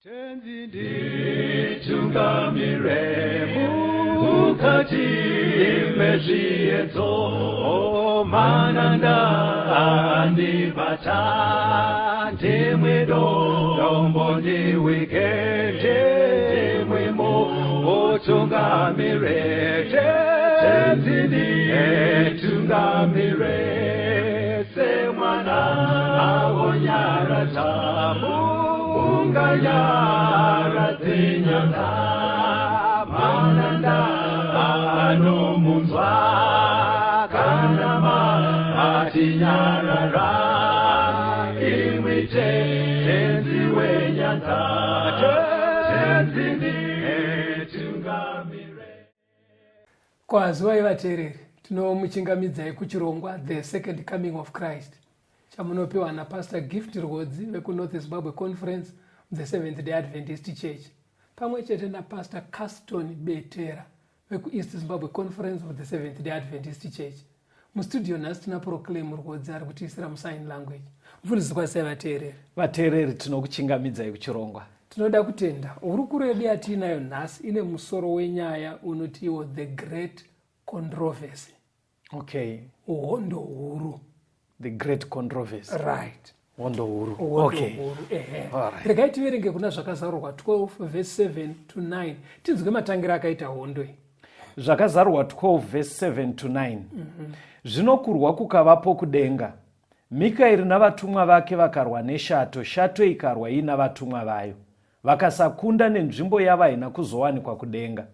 Tenzi nditungamire mukati mezviedzo, mananda andibata, ndimwe dombo ndiwike, ndimwe mutungamire. Tenzi nditungamire semwana awonyaradza munganyaradze nyanga, mananda anomunzwa kana matinyarara, imwi Tenzi wenyanga, Tenzi nditungamire. Kwaziwai vateereri, tinomuchingamidzai kuchirongwa The Second Coming of Christ chamunopiwa naPastor Gift Rwodzi vekuNorth Zimbabwe Conference of the Seventh Day Adventist Church pamwe chete naPastor Caston Betera vekuEast Zimbabwe Conference of the Seventh Day Adventist Church. Mustudio nhasi tina Proclaim Rwodzi ari kutiisira musign language. Mufundisi, kwazisai vateereri. Vateereri, tinokuchingamidzai kuchirongwa. Tinoda kutenda. Hurukuro yedu yatiinayo nhasi ine musoro wenyaya unoti iwo The Great Controversy. Hondo huru. The Great Controversy. Right. Hondo huru. Hondo huru, ehe. Regai tiverenge kuna Zvakazarurwa 12 verse 7 to 9 tinzwe matangira akaita hondo iyi. Zvakazarurwa 12 verse 7 to 9. Zvino kurwa kukavapo kudenga. Mikaeri navatumwa vake vakarwa neshato, shato ikarwa iina vatumwa vayo. Vakasakunda, nenzvimbo yavo haina kuzowanikwa kudenga.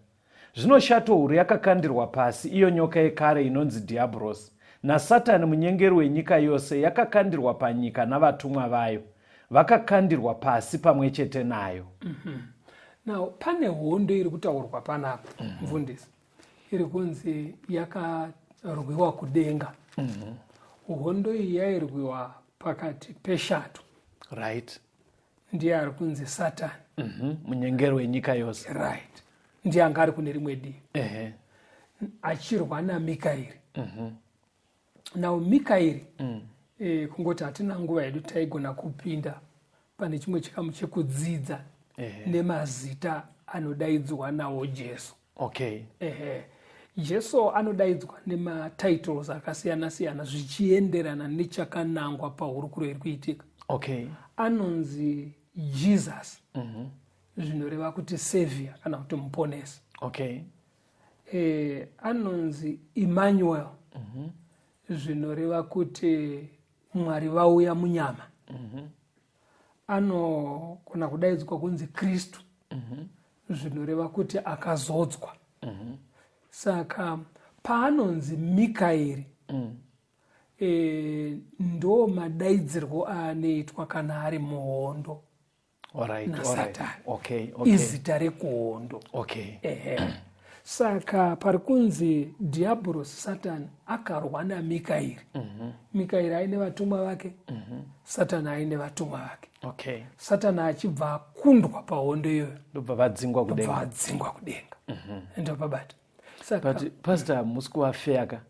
Zvino shato huru yakakandirwa pasi, iyo nyoka yekare inonzi Dhiabhorosi, naSatani munyengeri wenyika yose, yakakandirwa panyika navatumwa vayo, vakakandirwa pasi pamwe chete nayo. Now, pane hondo iri kutaurwa panapa, mufundisi, iri kunzi yakarwiwa kudenga. Hondo iyi yairwiwa pakati peshato. Ndiye ari kunzi Satani. Munyengeri wenyika yose. Right. Ndiye anga ari kune rimwe divi. Achirwa naMikaeri. Now Mikaeri, kungoti hatina nguva yedu taigona kupinda pane chimwe chikamu chekudzidza nemazita anodaidzwa nawo Jesu. Jesu anodaidzwa nematitles akasiyana siyana zvichienderana nechakanangwa pahurukuro iri kuitika. Anonzi Jesus, zvinoreva kuti Savior kana kuti Muponesi. Anonzi Emmanuel, zvinoreva kuti Mwari vauya munyama. Anogona kudaidzwa kunzi Kristu, zvinoreva kuti akazodzwa. Saka paanonzi Mikaeri, ndo madaidzirwo aanoitwa kana ari muhondo naSatani. Izita rekuhondo. Saka pari kunzi Dhiabhorosi Satani akarwa naMikaeri. Mikaeri aine vatumwa vake, Satani aine vatumwa vake. Satani achibva akundwa pahondo iyoyo, ndobva vadzingwa kudenga. Ndobva vadzingwa kudenga. Ndopabata. Saka, But Pastor, musi kuvafeyaka,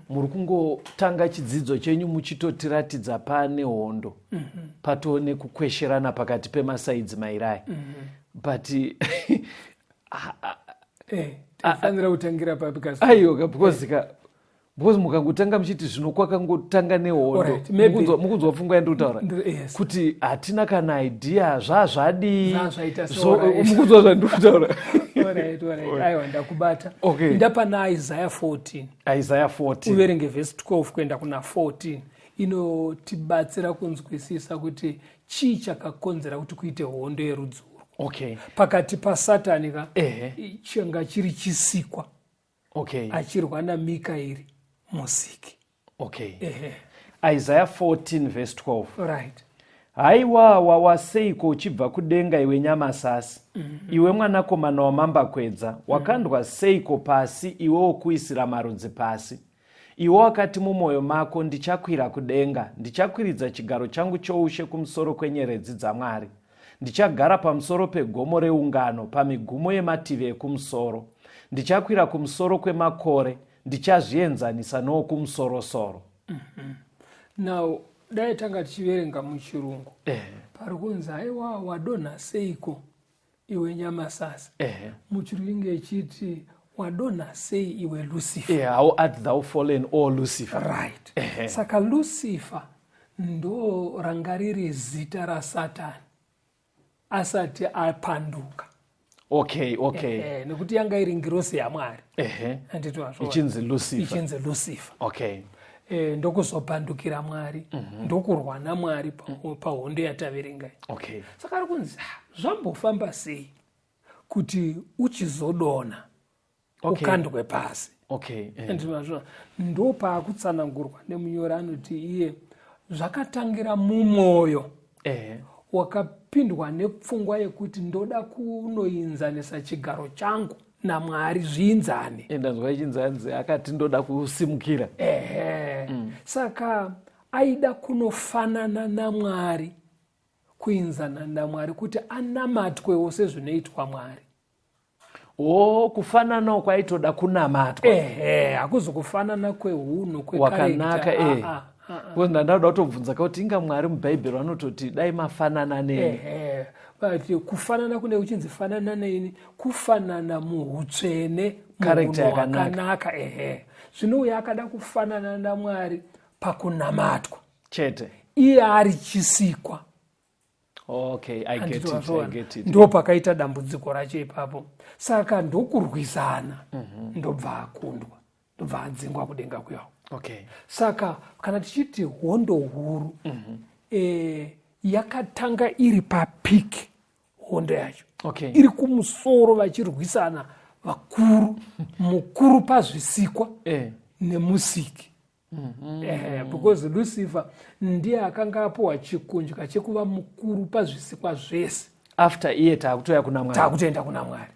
muri kungotanga chidzidzo chenyu muchitotiratidza pane hondo, patoo nekukwesherana pakati pemasaidzi mairai. But Taifanira kutangira papi kasi? Aiwa, because ka because mukangotanga muchiti zvino kwakangotanga nehondo, Alright, maybe. Mukunzwa pfungwa yandiri kutaura? Yes. Kuti hatina kana idea zvazvadii. Zvazvaita so, alright. Mukunzwa zvandiri kutaura? Alright. Aiwa, ndakubata. Ndapana Isaiah 14. Isaiah 14. Uverenge verse 12 kuenda kuna 14. Inotibatsira kunzwisisa kuti chii chakakonzera kuti kuite hondo yerudzuro. Pakati paSatani ka, changa chiri chisikwa. Achirwa naMikaeri musiki. Isaiah 14 verse 12. Haiwa, wawa seiko uchibva kudenga iwe nyamasasi, iwe mwanakomana wamambakwedza, wakandwa seiko pasi iwe wokuisira marudzi pasi. Iwe wakati mumwoyo mako, ndichakwira kudenga, ndichakwiridza chigaro changu choushe kumusoro kwenyeredzi dzaMwari. Ndichagara pamusoro pegomo reungano, pamigumo yemativi ekumusoro. Ndichakwira kumusoro kwemakore, ndichazvienzanisa nowokumusorosoro. Now, Dai tanga tichiverenga muchirungu, pari kunzi, "Haiwa, wadonha seiko iwe nyamasasa." Muchirungu inge ichiti, "Wadonha sei iwe Lucifer." Yeah, "How art thou fallen, O Lucifer." Right. Saka Lucifer ndo ranga riri zita raSatani asati apanduka. Nekuti yanga iri ngirosi yaMwari. Handiti wazviona? Ichinzi Lucifer. Ichinzi Lucifer. Ndokuzopandukira Mwari, ndokurwa naMwari pahondo yataverenga iyi. Saka ari kunzi, "Ah, zvambofamba sei kuti uchizodonha, ukandwe pasi?" Ndizvo ndo paakutsanangurwa nemunyori, anoti iye zvakatangira mumwoyo wakapindwa nepfungwa yekuti ndoda kunoinzanisa chigaro changu naMwari, zviinzane. Ndanzwa ichinzi anzi akati ndoda kusimukira. Ehe. Saka aida kunofanana naMwari, kuinzana naMwari, kuti anamatwewo sezvinoitwa Mwari. O, kufananawo kwaitoda kunamatwa. Ehe, hakuzi kufanana kweunhu. Wakanaka. Ah, ah. Because ndandauda kutobvunza kuti inga Mwari mubhaibheri vanototi dai mafanana neni. Ehe, but kufanana kune kuchinzi fanana neni, kufanana muutsvene. Character muhunhu yakanaka. Hwakanaka, ehe. Zvino uyo akada kufanana naMwari pakunamatwa chete, iye ari chisikwa. Okay, I get it, I get it. Ndo pakaita dambudziko racho ipapo. Saka ndokurwisana, ndobva akundwa, ndobva adzingwa kudenga kuyawo. Saka kana tichiti hondo huru, yakatanga iri papeak, hondo yacho iri kumusoro, vachirwisana vakuru, mukuru pazvisikwa nemusiki. Because Lucifer ndiye akanga apiwa chikundya chekuva mukuru pazvisikwa zvese. After iye taakutoya kuna Mwari. Taakutoenda kuna Mwari,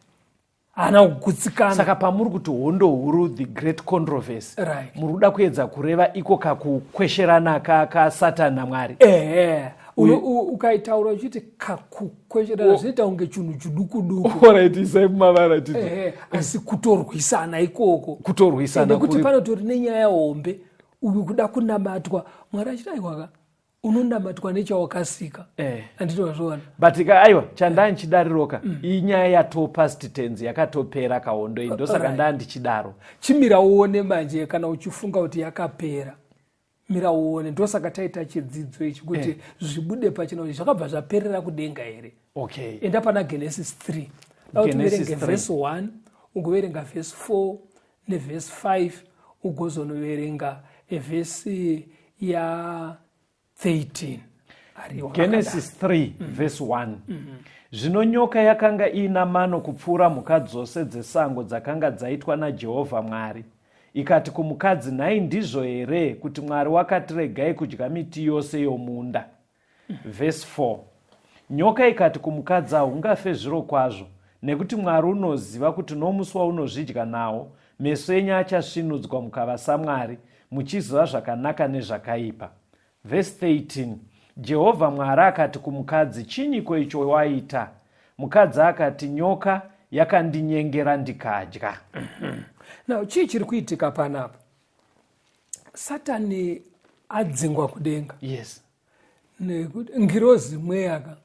haana kugutsikana. Saka pamuri kuti hondo huru, the great controversy, muri kuda kuedza kureva iko kakukwesherana kaSatani naMwari? Ehe. Ukaitaura uchiti kakukwesherana, zvinoita kunge chinhu chiduku duku. Alright, isai mumavara titi. Ehe, asi kutorwisana ikoko. Kutorwisana. Nekuti panotori nenyaya hombe, uyu kuda kunamatwa, Mwari achiti, "Aiwaka, unonamatwa nechawakasika." Handiti wazviona? But ka aiwa, chandaa ndichidariroka, inyaya yato past tense, yakatopera kahondo iyi, ndosaka ndaa ndichidaro. Chimira uone manje. Kana uchifunga kuti yakapera, mira uone. Ndosaka taita chidzidzo ichi, kuti zvibude pachena kuti zvakabva zvaperera kudenga here. Enda pana Genesis 3. Da kuti Genesis uverenge 3. Vhesi 1, ugoverenga vhesi 4 nevhesi 5, ugozonoverenga vhesi ya13. Ariwa. Genesis 3 verse 1: Zvino nyoka yakanga iina mano kupfuura mhuka dzose dzesango dzakanga dzaitwa naJehovha Mwari. Ikati kumukadzi, "Nhai ndizvo here kuti Mwari wakati regai kudya miti yose yomunda?" Verse 4: Nyoka ikati kumukadzi, "Haungafe zviro kwazvo, nekuti Mwari unoziva kuti nomusi waunozvidya nawo meso enyu achasvinudzwa, mukava saMwari, muchiziva zvakanaka nezvakaipa." Vhesi 13: Jehovha Mwari akati kumukadzi, "Chinyiko icho waita?" Mukadzi akati, "Nyoka yakandinyengera, ndikadya." Now, chii chiri kuitika panapa? Satani adzingwa kudenga. Nekuti ngirozi mweya ka.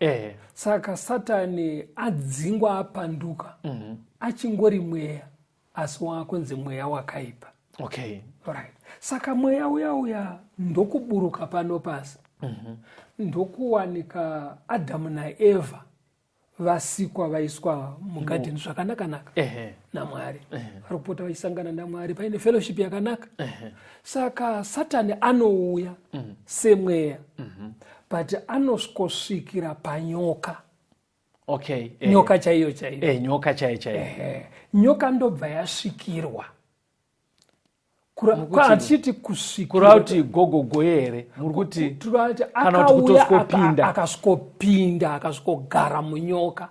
Saka Satani adzingwa, apanduka, achingori mweya, asi waakunzi mweya wakaipa. Right. Saka mweya uya uya ndokuburuka pano pasi, ndokuwanika Adhamu naEvha vasikwa, vaiswa mugadheni zvakanaka-naka naMwari. Vari kupota vachisangana naMwari, paine fellowship yakanaka. Saka Satani anouya semweya, but anosvikosvikira panyoka. Nyoka chaiyo chaiyo. Nyoka chaiyo chaiyo. Ehe. Nyoka ndobva yasvikirwa. Hatichiti kusvikira. Kureva kuti gogogoye here muri kuti? Tirati Kana kuti akauya kutosvikopinda. Akasvikopinda, akasvikogara munyoka.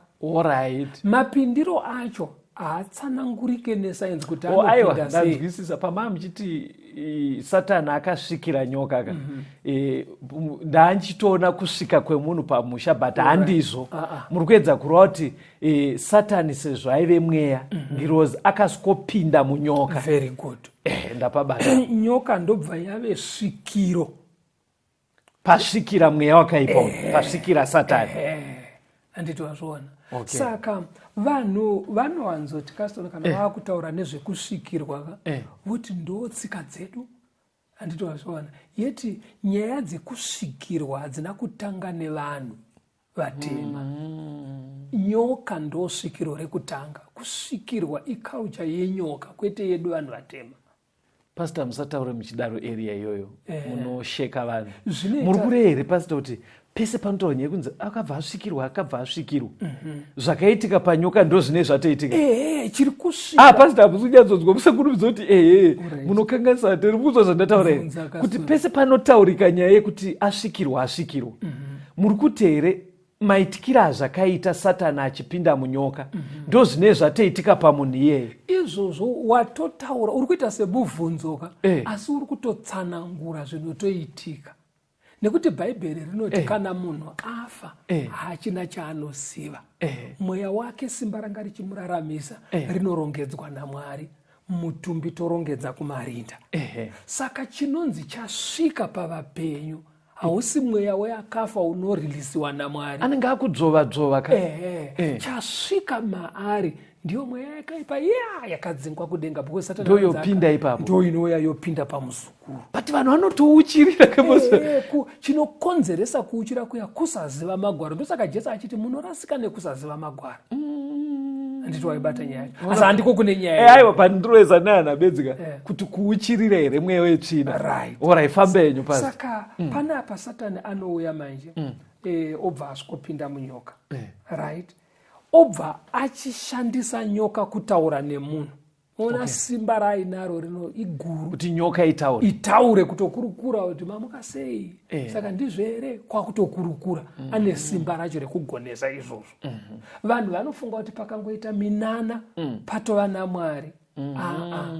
Mapindiro acho haatsanangurike nesainzi kuti O, aiwa. anopinda sei. Ndanzwisisa. Pamaa muchiti Satani akasvikira nyoka ka, ndanchitoona kusvika kwemunhu pamusha, but handizvo. Ah, ah. Muri kuedza kureva kuti Satani, sezvo aive mweya, ngirozi, akasvikopinda munyoka. Very good. Ndapabata. Nyoka ndobva yave svikiro. Pasvikira mweya wakaipa uyu, pasvikira Satani. Handiti wazviona? Saka vanhu vanowanzoti, Kaston, kana vava kutaura nezvekusvikirwa ka, voti ndo tsika dzedu. Handiti wazviona? Yeti nyaya dzekusvikirwa hadzina kutanga nevanhu vatema. Nyoka ndo svikiro rekutanga kusvikirwa. Iculture yenyoka, kwete yedu vanhu vatema. Pastor, musataure muchidaro area iyoyo, munosheka vanhu. Zvinoita- Muri kureva here, pastor, kuti pese panotaura nyaya yekunzi akabva asvikirwa, akabva asvikirwa, zvakaitika panyoka ndo zvine zvatoitika? Ehe, chiri kusvika. Ah, pastor, hamusi kunyatsonzwa, musakurumidza kuti ehe. Munokanganisa. Tiri kunzwa zvandataura here? Bvunza, Kuti Kaston. pese panotaurika nyaya yekuti asvikirwa, asvikirwa, muri kuti here maitikiro azvakaita Satani achipinda munyoka ndo zvine zvatoitika pamunhu iyeye? Izvozvo watotaura, uri kuita semubvunzo ka, asi uri kutotsanangura zvinotoitika, nekuti Bhaibheri rinoti kana munhu afa, haachina chaanoziva. Mweya wake, simba ranga richimuraramisa, rinorongedzwa naMwari, mutumbi torongedza kumarinda. Saka chinonzi chasvika pavapenyu hausi mweya weakafa unorilisiwa naMwari. Anenge akudzvova dzvova ka. Ehe. Chasvika maari ndiyo mweya yakaipa iya yakadzingwa kudenga, because Satani Ndo yopinda ipapo. Ndo inouya yopinda pamuzukuru. But vanhu vanotouchirira. Ehe, chinokonzeresa kuuchira kuya kusaziva magwaro. Ndosaka Jesu achiti munorasika nekusaziva magwaro. Handiti waibata nyaya yacho? Asi handiko kune nyaya. Aiwa, pandiroeza neana bedzika kuti kuuchirira here mweya wetsvina? Alright, fambe henyu pasi. Saka panapa Satani anouya manje, obva asvikopinda munyoka, right? Obva achishandisa nyoka kutaura nemunhu. Ona simba raainaro rino iguru. Kuti nyoka itaure. Itaure, kutokurukura kuti mamuka sei. Saka ndizvo here? Kwakutokurukura. Ane simba racho rekugonesa izvozvo. Vanhu vanofunga kuti pakangoita minana patova naMwari. Aa,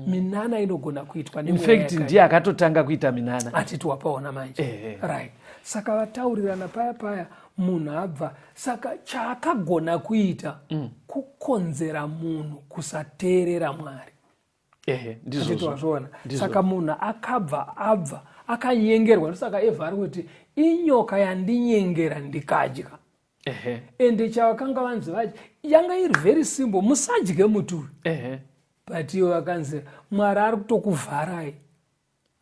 minana inogona kuitwa In nemweya fact, yakaipa. ndiye akatotanga kuita minana. Atiti wapaona manje? Right, saka vataurirana paya paya, munhu abva. Saka chaakagona kuita kukonzera munhu kusateerera Mwari. Handiti Ndizvozvo. wazviona? Saka munhu akabva abva akanyengerwa. Ndosaka Evha ari kuti inyoka yandinyengera ndikadya. Ende chavakanga vanzi vadye yanga iri very simple: musadye muti uyu. But ivo vakanzi Mwari ari kutokuvharai,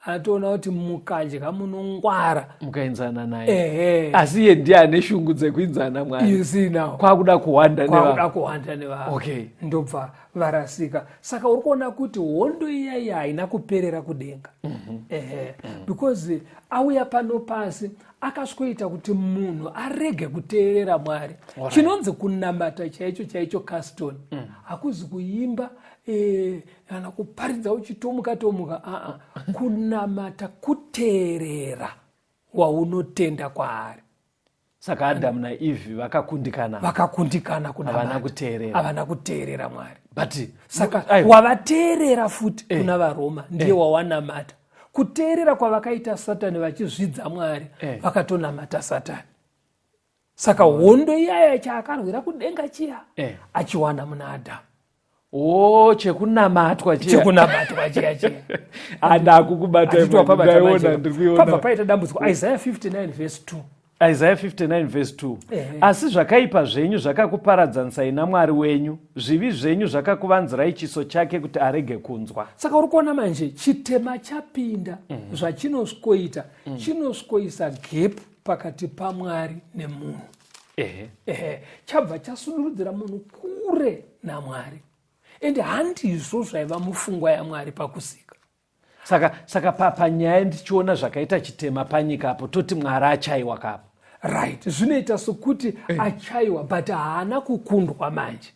atoona kuti mukadya munongwara. Mukaenzana naye. Asi iye ndiye ane shungu dzekuinzana Mwari. You see now? Kwakuda kuwanda Kwakuda nevanhu. kuwanda nevanhu. Ndobva varasika. Saka uri kuona kuti hondo iya iya haina kuperera kudenga. Ehe, because auya pano pasi akasvikoita kuti munhu arege kuteerera Mwari. Chinonzi kunamata chaicho chaicho, Caston, hakuzi kuimba, kana kuparidza uchitomuka tomuka. Aa, kunamata kuteerera waunotenda kwaari. Saka Adamu naEvhe vakakundikana. Vakakundikana Havana kunamata. kuteerera. Havana kuteerera Mwari. But Saka aiwa, wavateerera futi kuna vaRoma ndiye wawanamata. Kuteerera kwavakaita Satani vachizvidza Mwari, vakatonamata Satani. Saka hondo iyaya chaakarwira kudenga chiya achiwana muna Adhamu. O, chekunamatwa chiya. Chekunamatwa chiya chiya. Handakukubata. Hatiti wapabata Ndaiona. manje? Ndiri Pabva kuiona. paita dambudziko. Isaiah 59 verse 2. Isaiah 59 verse 2. Asi zvakaipa zvenyu zvakakuparadzanisai naMwari wenyu, zvivi zvenyu zvakakuvanzirai chiso chake kuti arege kunzwa. Saka uri kuona manje, chitema chapinda. Zvachinosvikoita, chinosvikoisa gap pakati paMwari nemunhu. Ehe, chabva chasudurudzira munhu kure naMwari, ende handizvo zvaiva mupfungwa yaMwari pakusika. Saka panyaya ndichiona zvakaita chitema panyika apo, toti Mwari achaiwa kapo? Right, zvinoita sokuti achayiwa, but haana kukundwa manje.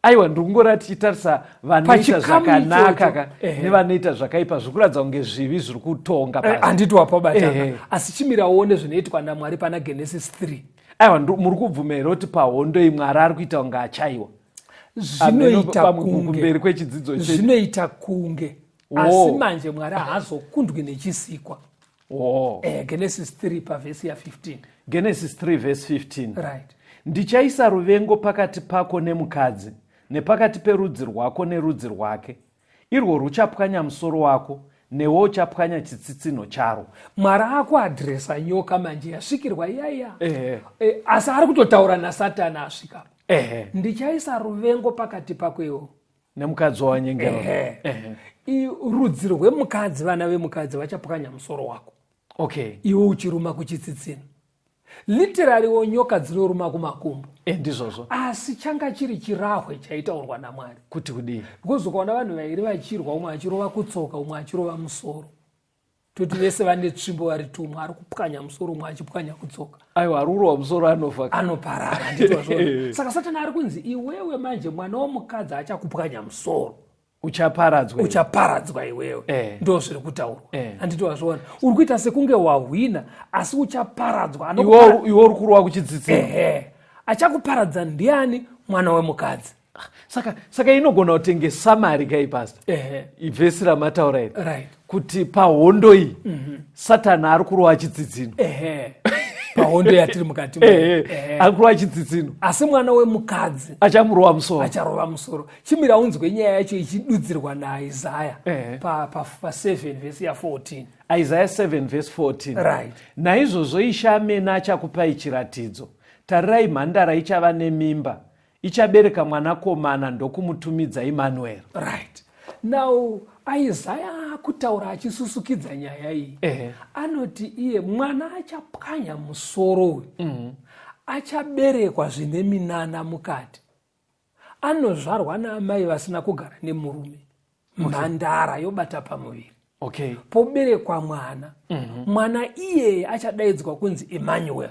Aiwa, ndikungora tichitarisa vanoita Pachikamu zvakanaka ichocho, ka ehe. nevanoita zvakaipa, zviri kuratidza kunge zvivi zviri kutonga pasi. Handiti wapabatana? Asi chimira uone zvinoitwa naMwari pana Genesis 3. Aiwa, muri kubvuma here kuti pahondo iyi Mwari ari kuita kunge achaiwa? Zvinoita Pamwe kunge kumberi kwechidzidzo chedu. Zvinoita kunge, asi manje Mwari haazokundwi nechisikwa. Genesis 3 pavhesi ya15. Genesis 3 verse 15. Right. Ndichaisa ruvengo pakati pako nemukadzi, nepakati perudzi rwako nerudzi rwake. Irwo ruchapwanya musoro wako, Newe uchapwanya chitsitsinho charo. Mwari akuadhiresa nyoka manje yasvikirwa iyaiya. E, asi ari kutotaura nasatani asvika. Ndichaisa ruvengo pakati pako iwo nemukadzi wawanyengera. Rudzi rwemukadzi, vana vemukadzi vachapwanya musoro wako. Okay. Iwe uchiruma kuchitsitsino. Literally wo nyoka dzinoruma kumakumbo. Ndizvozvo. Asi changa chiri chirahwe chaitaurwa naMwari. Kuti kudii? Because ukaona vanhu vairi vachirwa, umwe achirova kutsoka, umwe achirova musoro, toti vese vane tsvimbo vari tumwe, ari kupwanya musoro, umwe achipwanya kutsoka. Aiwa, ari kurova musoro anofa. Anoparara, ndizvozvo. Saka Satani ari kunzi iwewe manje mwana womukadzi achakupwanya musoro. Uchaparadzwa. Uchaparadzwa iwewe. Ndo zviri kutaurwa. Handiti wazviona? Uri kuita sekunge wahwina, asi uchaparadzwa. Iwe uri kurova kuchitsitsino. Ehe, achakuparadza ndiani? Mwana wemukadzi. Saka inogona kutenge summary kai, pastor? Ehe. Ivhesi ramataura iri. Right. Kuti pahondo iyi, Satani ari kurova chitsitsino. Ehe, pahondo yatiri mukati. Ari kurova chitsitsino. Asi mwana wemukadzi achamurova musoro. Acharova musoro. Chimira unzwe nyaya yacho ichidudzirwa naIsaya pa7 vhesi ya14. Isaiah 7 vhesi 14. Right. Naizvozvo Ishe amene achakupai chiratidzo: tarirai, mhandara ichava nemimba, ichabereka mwanakomana, ndokumutumidza Imanueri. Right, now Isaya akutaura achisusukidza nyaya iyi. Anoti iye mwana achapwanya musoro uyu achaberekwa zvine minana mukati, anozvarwa naamai vasina kugara nemurume, mhandara yobata pamuviri. Poberekwa mwana. Mwana iyeye achadaidzwa kunzi Emmanuel.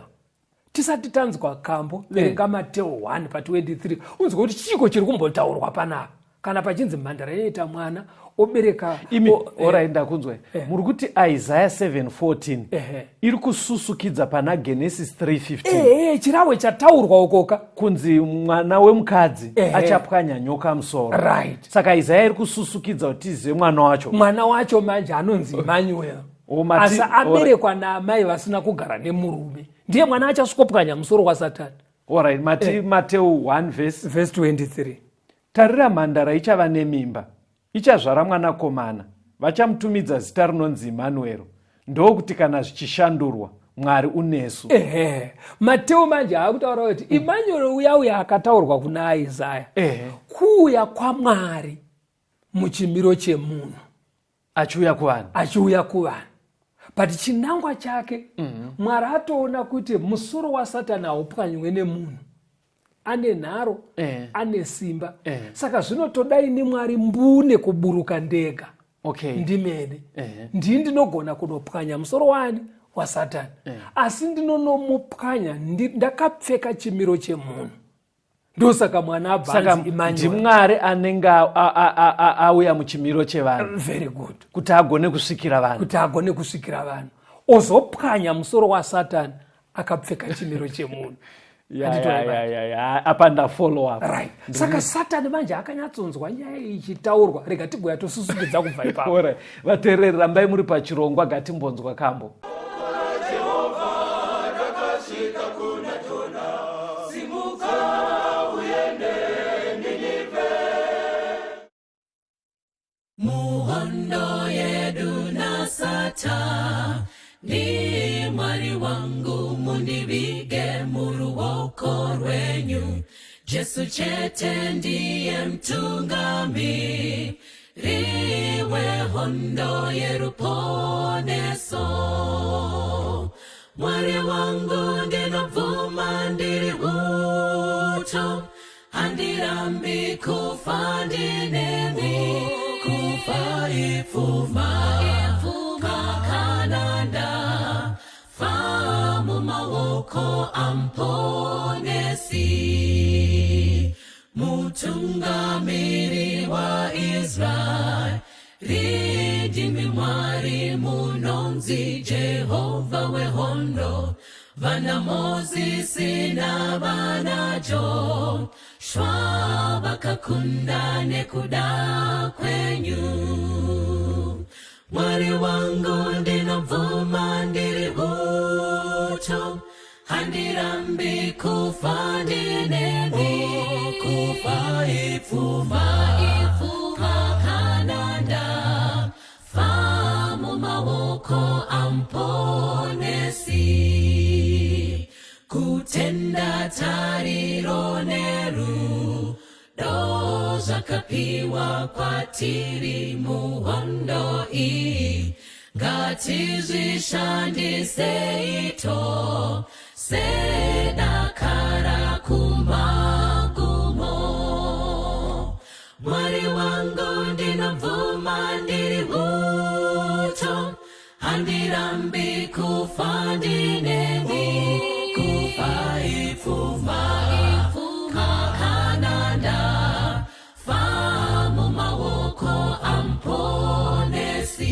Tisati tanzwa kambo, verenga Mateo 1 pa23 unzwa kuti chiiko chiri kumbotaurwa panapa kana pachinzi mhandara inoita mwana obereka. Imi, alright, ndakunzwa. Muri kuti Isaiah 7:14 iri kususukidza pana Genesis 3:15? Ehe, chirahwe chataurwa ukoka. Kunzi mwana wemukadzi achapwanya nyoka musoro. Right. Saka Isaiah iri kususukidza kuti tizive mwana wacho. Mwana wacho manje anonzi Emmanuel. Oh, asi aberekwa naamai vasina kugara nemurume, ndiye mwana achasvikopwanya musoro waSatani. Alright, mati Mateo 1 verse Verse 23. Tarira, mhandara ichava nemimba, ichazvara mwanakomana, vachamutumidza zita rinonzi Imanuero, ndokuti kana zvichishandurwa, Mwari unesu. Ehe, Mateo manje haakutaura kuti Emmanuel uya uya akataurwa kuna Isaya, kuuya kwaMwari muchimiro chemunhu. Achiuya kuvanhu. Achiuya kuvanhu, but chinangwa chake, Mwari atoona kuti musoro waSatani haupwanywe nemunhu ane nharo, ane simba. Saka zvinotodai neMwari mbune kuburuka ndega ndimene. Ndii ndinogona kunopwanya musoro wani? WaSatani. Asi ndinonomupwanya ndakapfeka chimiro chemunhu. Ndosaka mwana abva Saka anzi Emmanuel. ndiMwari anenge auya muchimiro chevanhu. Very good. Kuti agone kusvikira vanhu. Kuti agone kusvikira vanhu, ozopwanya musoro waSatani akapfeka chimiro chemunhu. Handiti waibata? Ya, apa ndafollow up. Right, saka Satani manje akanyatsonzwa nyaya iyi ichitaurwa. Rega tigoya tosusukidza kubva ipapo. Alright. Vateereri, rambai muri pachirongwa, gatimbonzwa kambo. Rakasvika kuna Jona: simuka uende Ninivhe. Muhondo yedu naSatani, Mwari wangu, mundivige muruoko rwenyu. Jesu chete ndiye mtungamiri wehondo yeruponeso. Mwari wangu, ndinobvuma ndiri uto, handirambi kufa ndinemi. Kufa ipfuma kana ndafa mumaoko aMuponesi, mutungamiri waIsraeri. Ndimi Mwari munonzi Jehovha wehondo. Vana Mozisi navana Joshua vakakunda nekuda kwenyu. Mwari wangu, ndinobvuma ndiri uto, handirambi kufa ndinemi. Kufa ipfuma kana ndafa. amuponesi. Kutenda tariro nerudo zvakapiwa kwatiri muhondo iyi, ngatizvishandisei tose dakara kumagumo. Mwari wangu, ndinobvuma ndiri uto, handirambi kufa ndinemi. Kufa ipfuma kana ndafa mumaoko amuponesi.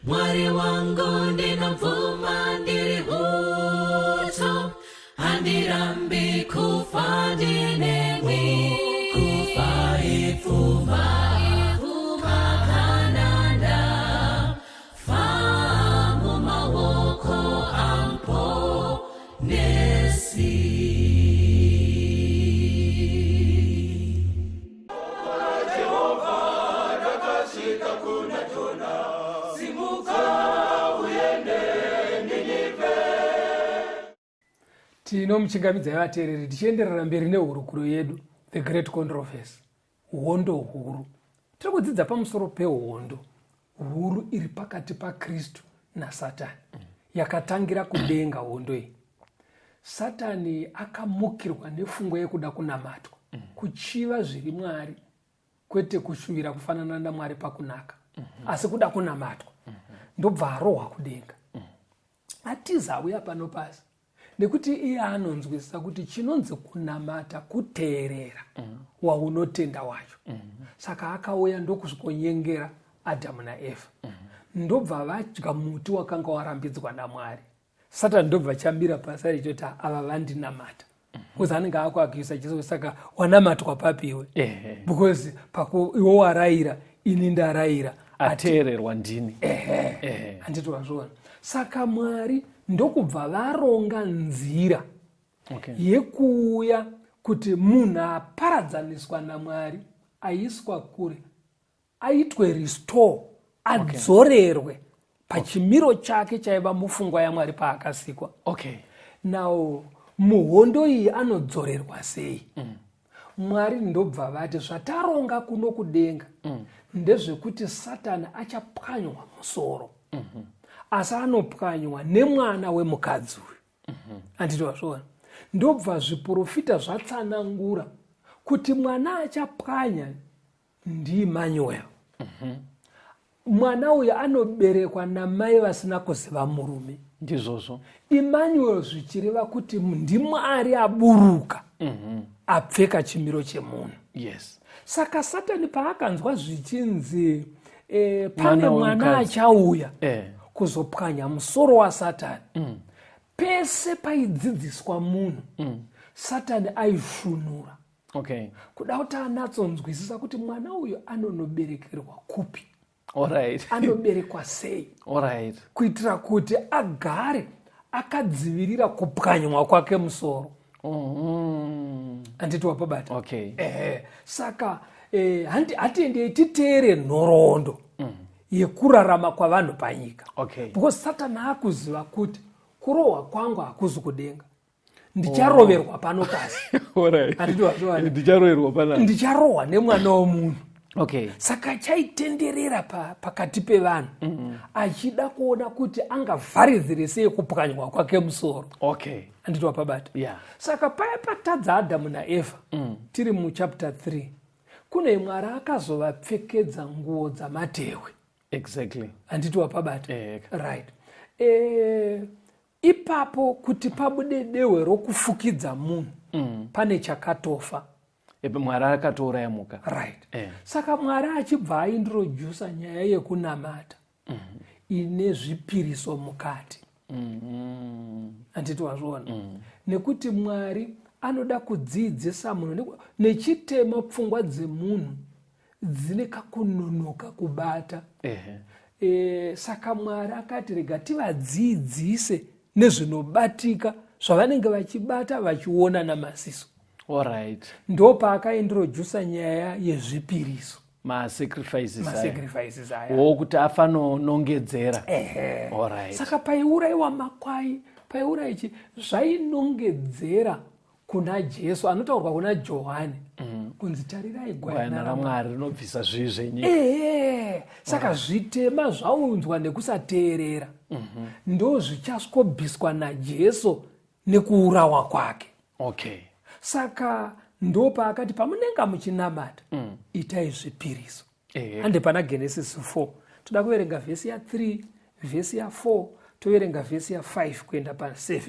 Mwari wangu, ndinobvuma ndiri uto, handirambi kufa ndinemi. Kufa ipfuma kana ndafa mumaoko amuponesi. Rakasvika kuna Jona, simuka uende Ninivhe. Tinomuchingamidzai vateereri, tichienderera mberi nehurukuro yedu, The Great Controversy, hondo huru. Tiri kudzidza pamusoro pehondo huru iri pakati paKristu naSatani, yakatangira kudenga. Hondo iyi, Satani akamukirwa nepfungwa yekuda kunamatwa, kuchiva zviri Mwari, kwete kushuvira kufanana naMwari pakunaka, asi kuda kunamatwa. Ndobva arohwa kudenga, atiza, auya pano pasi, nekuti iye anonzwisisa kuti chinonzi kunamata kuteerera waunotenda wacho. Saka akauya ndokusvikonyengera Adhamu naEvha, ndobva vadya muti wakanga warambidzwa naMwari. Satani ndobva chamira pasi achitoti, "Ava vandinamata," because anenge akuaccuse Jesu, "Saka wanamatwa papiwe?" Because paku iwe warayira, ini ndarayira. Ateererwa ndini. Ehe, handiti wazviona? Saka Mwari ndokubva varonga nzira yekuuya kuti munhu aparadzaniswa naMwari, aiswa kure, aitwe restore, adzorerwe pachimiro chake chaiva mupfungwa yaMwari paakasikwa. Now muhondo iyi anodzorerwa sei? Mwari ndobva vati, "Zvataronga kuno kudenga ndezvekuti Satani achapwanywa musoro, asi anopwanywa nemwana wemukadzi uyu." Handiti wazviona? Ndobva zviprofita zvatsanangura kuti mwana achapwanya ndiEmmanuel. Mwana uyu anoberekwa namai vasina kuziva murume. Ndizvozvo. Emmanuel zvichireva kuti ndiMwari aburuka, apfeka chimiro chemunhu. Saka Satani paakanzwa zvichinzi pane Mwana mwana wemukadzi. achauya kuzopwanya musoro waSatani, pese paidzidziswa munhu, Satani aishunura kuda kuti anatsonzwisisa kuti mwana uyu anonoberekerwa kupi, anoberekwa sei, kuitira kuti agare akadzivirira kupwanywa kwake musoro. Handiti wapabata? Okay. Ehe, saka hatiendei titeere nhoroondo yekurarama kwavanhu panyika, because Satani akuziva kuti kurohwa kwangu hakuzi kudenga, ndicharoverwa pano pasi. Handiti wazviona? Ndicharoverwa panapa. Ndicharohwa nemwana womunhu. Saka chaitenderera pakati pevanhu achida kuona kuti angavharidzire sei kupwanywa kwake musoro. Handiti wapabata? Yeah. Saka paya patadza Adhamu naEvha, tiri muchapter 3, kune Mwari akazovapfekedza nguo dzamatehwe. Handiti wapabata? Right. Ipapo kuti pabude dehwe rokufukidza munhu, pane chakatofa. Mwari akatouraya muka. Right. Saka Mwari achibva aintrodusa nyaya yekunamata ine zvipiriso mukati. Handiti wazviona? Nekuti Mwari anoda kudzidzisa munhu nechitema, pfungwa dzemunhu dzine kakunonoka kubata. Saka Mwari akati, "Rega tivadzidzise nezvinobatika zvavanenge vachibata, vachiona namaziso." Ndopaakaintrodusa nyaya yezvipiriso. Masacrifices aya. Masacrifices aya. Wokuti afanonongedzera. Ehe. Alright. Saka paiurayiwa makwai, paiuraya ichi, zvainongedzera kuna Jesu anotaurwa kuna Johani kunzi tarirai gwayana gwayana raMwari rinobvisa zvivi zvenyika. Ehe, saka zvitema zvaunzwa nekusateerera ndo zvichasvobviswa naJesu nekuurawa kwake. Saka ndo paakati pamunenge muchinamata itai zvipiriso. Hande pana Genesis 4 toda kuverenga vhesi ya3, vhesi ya4, toverenga vhesi ya5 kuenda pa7.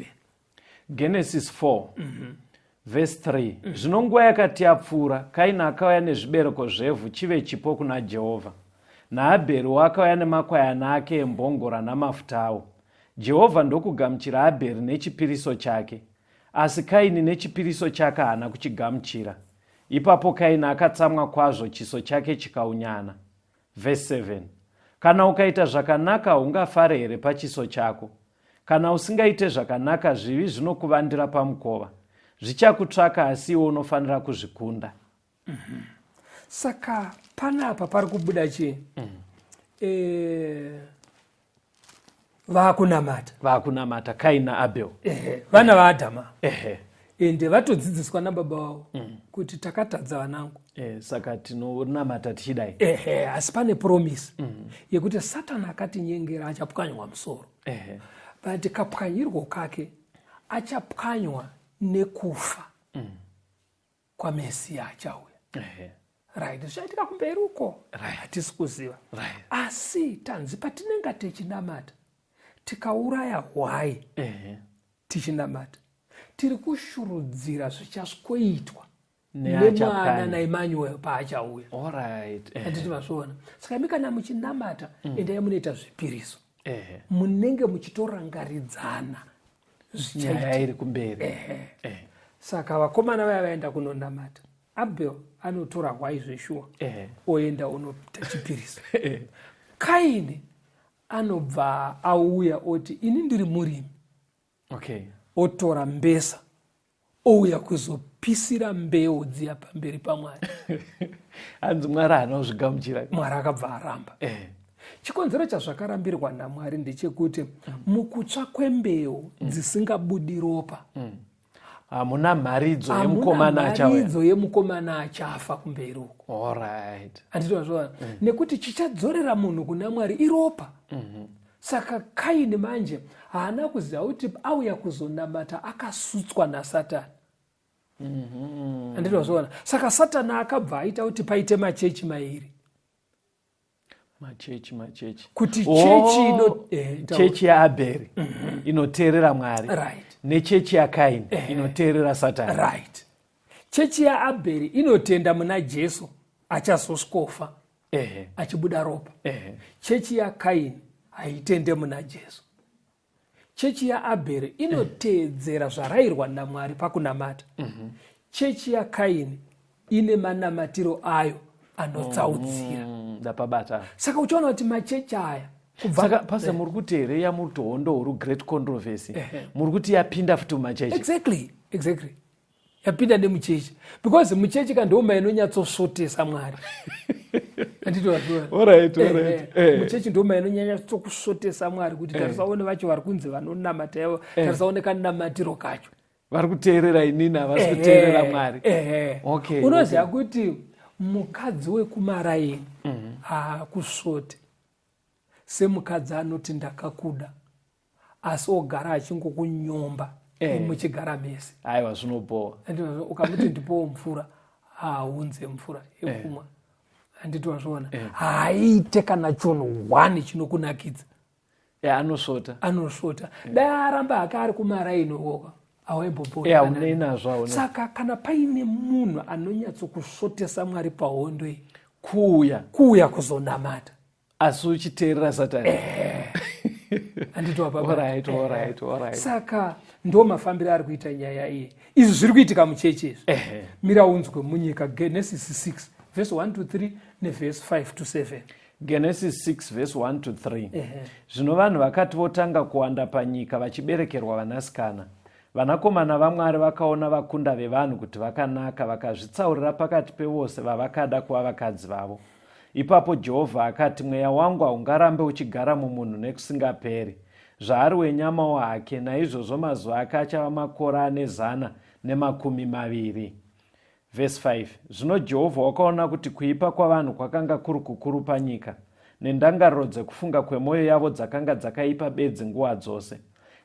Genesis 4 vhesi 3. Zvino nguva yakati yapfuura, Kaini akauya nezvibereko zvevhu chive chipo kuna Jehovha, naAbheriwo akauya nemakwayana ake embongora namafuta awo. Jehovha ndokugamuchira Abheri nechipiriso chake, asi Kaini nechipiriso chake haana kuchigamuchira. Ipapo Kaini akatsamwa kwazvo, chiso chake chikaunyana. Vhesi 7. Kana ukaita zvakanaka, haungafare here pachiso chako? Kana usingaite zvakanaka, zvivi zvinokuvandira pamukova. Zvichakutsvaka, asi iwe unofanira kuzvikunda. Saka panapa pari kubuda chii? Vakunamata. Vakunamata Kaini naAbel. Ehe, vana vaAdhama. Ende vatodzidziswa nababa vavo kuti takatadza vanangu. Saka tinonamata tichidai. Ehe, asi pane promise yekuti Satani akatinyengera achapwanywa musoro. But kapwanyirwo kake achapwanywa nekufa kwaMesiya achauya. Right, zvichaitika kumberi uko. Hatisi kuziva. Asi tanzi patinenge tichinamata tikauraya hwai tichinamata, tiri kushurudzira zvichasvikoitwa nemwana naEmmanuel paachauya. Handiti mazviona? Saka imi kana muchinamata, endai munoita zvipiriso. Munenge muchitorangaridzana nyaya iri kumberi. Saka vakomana vaya vaenda kunonamata, Abel anotora hwai zveshuwa, oenda onoita chipiriso. Kaini anobva auya oti ini ndiri murimi. Otora mbesa ouya kuzopisira mbeu dziya pamberi paMwari. Hanzi Mwari haana kuzvigamuchira. Mwari akabva aramba. Chikonzero chazvakarambirwa naMwari ndechekuti mukutsva kwembeu dzisingabudi ropa hamuna mharidzo yemukomana achauya. Mharidzo yemukomana achafa kumberi uko. Handiti wazviona? Nekuti chichadzorera munhu kuna Mwari iropa. Saka Kaini manje haana kuziva kuti auya kuzonamata akasutswa naSatani. Handiti wazviona? Saka Satani akabva aita kuti paite machechi mairi. Machechi, machechi. Kuti chechi ino, chechi yaAbheri inoteerera Mwari. Nechechi yaKaini inoteerera Satani. Chechi yaAbheri inotenda muna Jesu achazosvikofa achibuda ropa. Chechi yaKaini haitende muna Jesu. Chechi yaAbheri inoteedzera zvarayirwa naMwari pakunamata. Chechi yaKaini ine manamatiro ayo anotsaudzira. Ndapabata. Saka uchiona kuti machechi aya kubva Saka pastor, muri kuti here yamuri kuti hondo huru, great controversy, muri kuti yapinda futi mumachechi? Exactly, exactly. Yapinda nemuchechi, because muchechi ka ndoma inonyatsosvotesa Mwari. Handiti wazviona? Muchechi ndoma inonyanyatsokusvotesa Mwari, kuti tarisaone vacho vari kunzi vanonamata ivo, tarisaone kanamatiro kacho. Vari kuteerera inini, havasi kuteerera Mwari. Unoziva kuti mukadzi wekumaraini haakusvote semukadzi anoti ndakakuda, asi ogara achingokunyomba muchigara mese. Aiwa, zvinobowa. Ukamuti ndipowo mvura, haunze mvura yekumwa. Handiti wazviona? Haaite kana chonhu one chinokunakidza. Anosvota. Anosvota. Dai aramba hake ari kumaraini ukoka, awaimbobhowa. Haunei nazvo, hauna. Saka kana paine munhu anonyatsokusvotesa Mwari pahondo iyi, kuuya kuuya kuzonamata asi uchiteerera Satani. Handiti wapapa? Alright. Saka ndo mafambiro ari kuita nyaya iyi. Izvi zviri kuitika muchechi izvi. Mira unzwe munyika, Genesis 6 verse 1 to 3 nevhesi 5 to 7. Genesis 6 verse 1 to 3. Zvino vanhu vakati votanga kuwanda panyika vachiberekerwa vanasikana, vanakomana vaMwari vakaona vakunda vevanhu kuti vakanaka, vakazvitsaurira pakati pevose vavakada kuva vakadzi vavo. Ipapo Jehovha akati, Mweya wangu haungarambe uchigara mumunhu nekusingaperi, zvaari wenyamawo hake, naizvozvo mazuva ake achava makore ane 120. Vhesi 5, Zvino Jehovha wakaona kuti kuipa kwavanhu kwakanga kuri kukuru panyika, nendangariro dzekufunga kwemwoyo yavo dzakanga dzakaipa bedzi nguva dzose.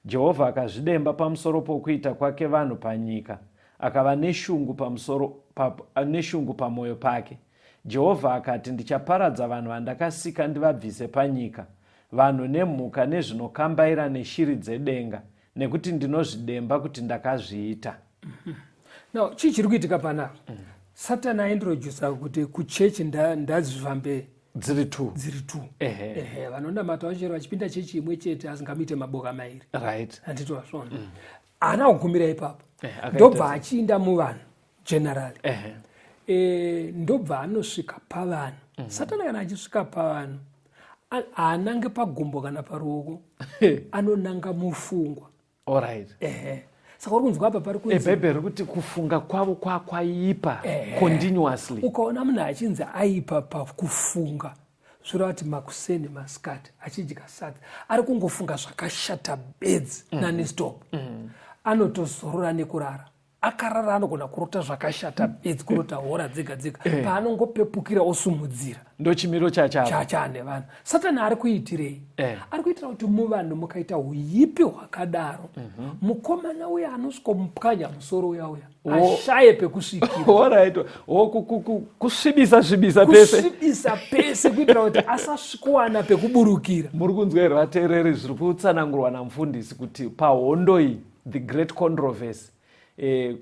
Jehovha akazvidemba pamusoro pokuita kwake vanhu panyika, akava neshungu pamusoro pa, neshungu pamwoyo pake. Jehovha akati, Ndichaparadza vanhu vandakasika ndivabvise panyika, vanhu nemhuka nezvinokambaira neshiri dzedenga, nekuti ndinozvidemba kuti ndakazviita. Now chii chiri kuitika panapa? Satani aintrodusa kuti kuchechi ndazvifambe dziri two. Dziri two. Ehe, vanonamata vachero vachipinda chechi imwe chete asi ngamuite maboka mairi. Handiti wazviona? Haana kugumira ipapo. Ndobva achiinda muvanhu generally. Ndobva anosvika pavanhu. Satani kana achisvika pavanhu haanange pagumbo kana paruoko, anonanga mufungwa. Alright. Ehe. Saka uri kunzwa apa pari kunzi Bhaibheri riri kuti kufunga kwavo kwakwaipa continuously. Ukaona munhu achinzi aipa pakufunga, zvoreva kuti makuseni masikati achidya sadza ari kungofunga zvakashata bedzi nonstop. Anotozorora nekurara. Akarara anogona kurota zvakashata bedzi, kurota hora dzega dzega. Paanongopepukira osumudzira. Ndochimiro chachava. Chacha nevanhu. Satani ari kuitirei? Ari kuitira kuti muvanhu mukaita huipi hwakadaro, mukomana uya anosvikomupwanya musoro uya uya ashaye pekusvikira. Alright. Kusvibisa svibisa pese. Kusvibisa pese kuitira kuti asasvikowana pekuburukira. Muri kunzwa here vateereri zviri kutsanangurwa namufundisi kuti pahondo iyi, the great controversy,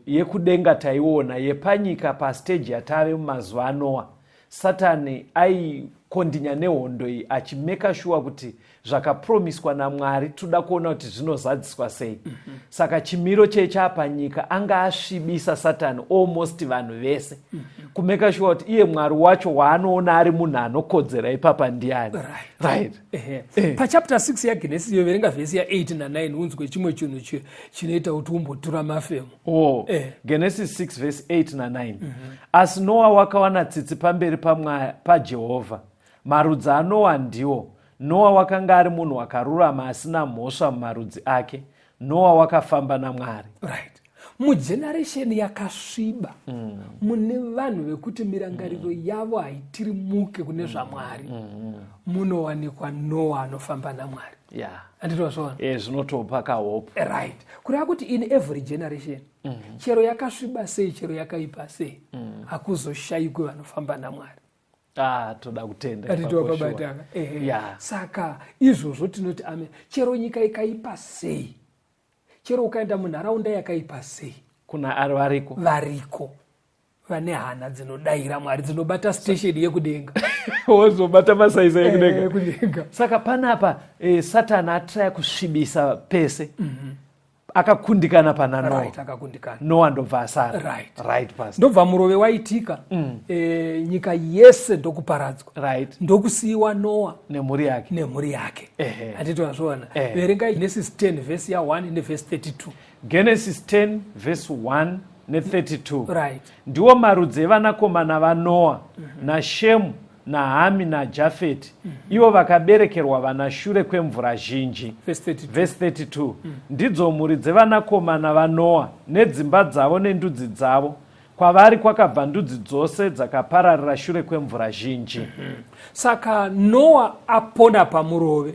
yekudenga taiona, yepanyika pastage yatave mumazuva aNoa, Satani aikondinya nehondo iyi achimeka shuwa kuti zvakapromiswa naMwari toda kuona kuti zvinozadziswa sei. Saka chimiro chechapanyika anga asvibisa Satani almost vanhu vese, kumeka shuwa kuti iye Mwari wacho waanoona ari munhu anokodzera ipapa ndiani. Right. Pachapter 6 yaGenesis iyo, verenga vhesi ya8 na9 unzwe chimwe chinhu chinoita kuti umbotura mafemo. Genesis 6 verse 8 na9. Asi Noa wakawana tsitsi pamberi paJehovha. Marudzi aNoa ndiwo: Noa wakanga ari munhu wakarurama asina mhosva mumarudzi ake. Noa wakafamba naMwari. Right. Mugeneration yakasviba, mune vanhu vekuti mirangariro yavo haitirimuke kune zvaMwari, munowanikwa Noa anofamba naMwari. Handiti wazviona? Zvinotopa kahope. Right. Kureva kuti in every generation, chero yakasviba sei, chero yakaipa sei, hakuzoshayikwi vanofamba naMwari. Toda kutenda Handiti ipapo, wakabatana? sure. Ehe. Saka izvozvo tinoti amen. Chero nyika ikaipa sei, chero ukaenda munharaunda yakaipa sei, kuna ari variko, variko vane hana dzinodayira Mwari, dzinobata station yekudenga. Wozobata masaisa ekudenga. Ekudenga. Saka panapa Satani atraya kusvibisa pese, akakundikana pana Noa. Right, akakundikana. Noa ndobva asara. Right. Right, pastor. Ndobva murove waitika, nyika yese ndokuparadzwa. Ndokusiyiwa Noa nemhuri yake. Nemhuri yake. Handiti wazviona? Verengai Genesis 10 vhesi ya1 nevhesi 32. Genesis 10 verse 1 ne32. Right. Ndiwo marudzi evanakomana vaNoa, naShemu naHami naJafeti, ivo vakaberekerwa vana shure kwemvura zhinji. Verse 32. Verse 32. Ndidzo mhuri dzevanakomana vaNoa nedzimba dzavo nendudzi dzavo. Kwavari kwakabva ndudzi dzose dzakapararira shure kwemvura zhinji. Saka Noa apona pamurove.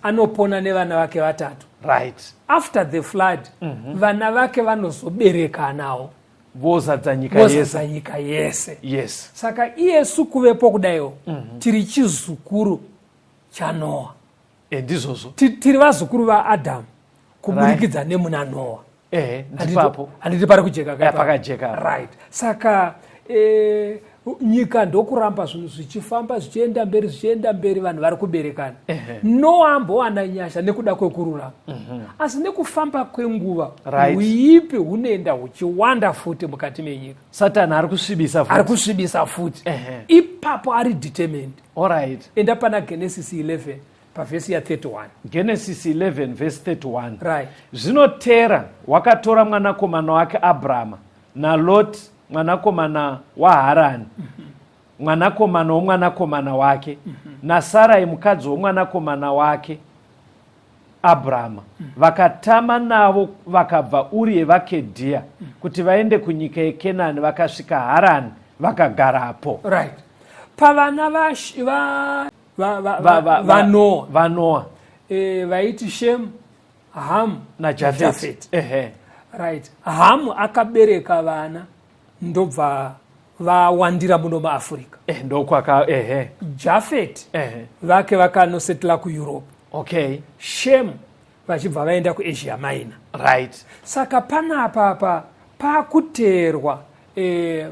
Anopona nevana vake vatatu. After the flood, vana vake vanozoberekanawo, vozadza nyika yese. Vozadza nyika yese. Saka iyesu kuvepo kudaiwo, tiri chizukuru chaNoa. Ndizvozvo. Tiri vazukuru vaAdhamu kuburikidza nemuna Noa. Ndipapo. Handiti pari kujeka? Pakajeka. Right. Saka nyika ndokuramba zvinhu zvichifamba, zvichienda mberi, zvichienda mberi, vanhu vari kuberekana. Noa ambowana nyasha nekuda kwekururama, asi nekufamba kwenguva uipi hunoenda huchiwanda futi mukati menyika. Satani ari kusvibisa futi. Ari kusvibisa futi. Ipapo ari determined. Enda pana Genesis 11 pavhesi ya31. Genesis 11 verse 31. Right. Zvino Tera wakatora mwanakomana wake Abrama naLot mwanakomana waHarani. Mwanakomana womwanakomana wake naSarai mukadzi womwanakomana wake Abrama, vakatama navo vakabva Uri yevaKedhia kuti vaende kunyika yeKenani, vakasvika Harani vakagarapo. Right, pavana vaNoa. VaNoa. Vaiti Shem, Ham naJafeti. Jafeti. Right, Hamu akabereka vana, ndobva vawandira muno muAfrica. Ndokwaka, ehe. Jafeti vake vakanosetla kuEurope. Shem vachibva vaenda kuAsia Minor. Saka panapa pa pakuteerwa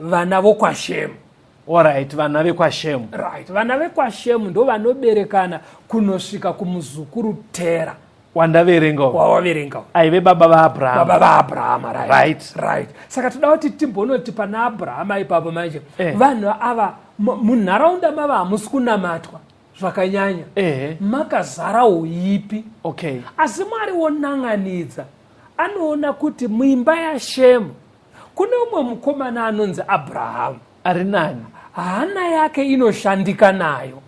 vana vokwaShemu. Alright, vana vekwaShemu. Right, vana vekwaShemu ndo vanoberekana kunosvika kumuzukuru Tera. Wandaverenga. Wawaverenga. Aive baba vaAbrahama. Baba vaAbrahama, right. Right, saka toda kuti timbonoti pana Abrahama ipapo manje, vanhu ava munharaunda mava hamusi kunamatwa zvakanyanya. Makazara uipi. Asi Mwari wonan'anidza, anoona kuti muimba yaShemu kune umwe mukomana anonzi Abrahamu. Ari nani. Hana yake inoshandika nayo.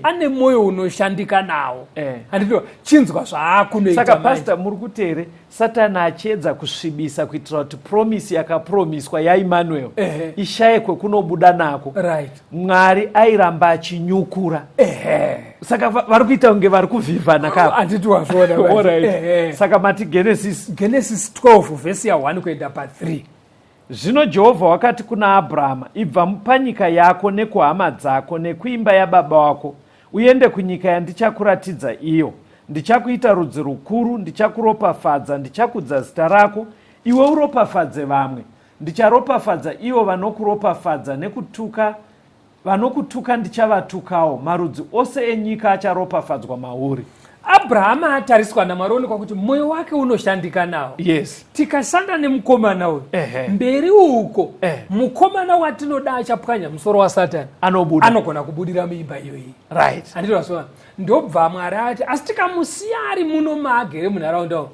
Ane mwoyo unoshandika nawo. Handiti chinzwa zvaakunoita Saka manje. Pastor, muri kuti here Satani achiedza kusvibisa kuitira kuti promise yakapromiswa yaEmmanuel ishaye kwekunobuda nako? Mwari airamba achinyukura. Saka vari kuita kunge vari kuvhivhana kapa. Handiti wazviona manje. Saka mati Genesis? Genesis 12 vhesi ya1 kuenda pa3. Zvino Jehovha wakati kuna Abrahama, "Ibva panyika yako nekuhama dzako nekuimba yababa wako, uende kunyika yandichakuratidza iyo. Ndichakuita rudzi rukuru, ndichakuropafadza, ndichakudza zita rako, iwe uropafadze vamwe. Ndicharopafadza ivo vanokuropafadza, nekutuka vanokutuka ndichavatukawo. Marudzi ose enyika acharopafadzwa mauri." Abrahama atariswa naMwari, onekwa kuti mwoyo wake unoshandika nawo. Tikashanda nemukomana uyu, mberi uko mukomana watinoda achapwanya musoro waSatani anobuda. Anogona kubudira muimba iyoyi. Handiti wasona? Ndobva Mwari ati, asi tikamusiya ari muno maagere munharaunda umu,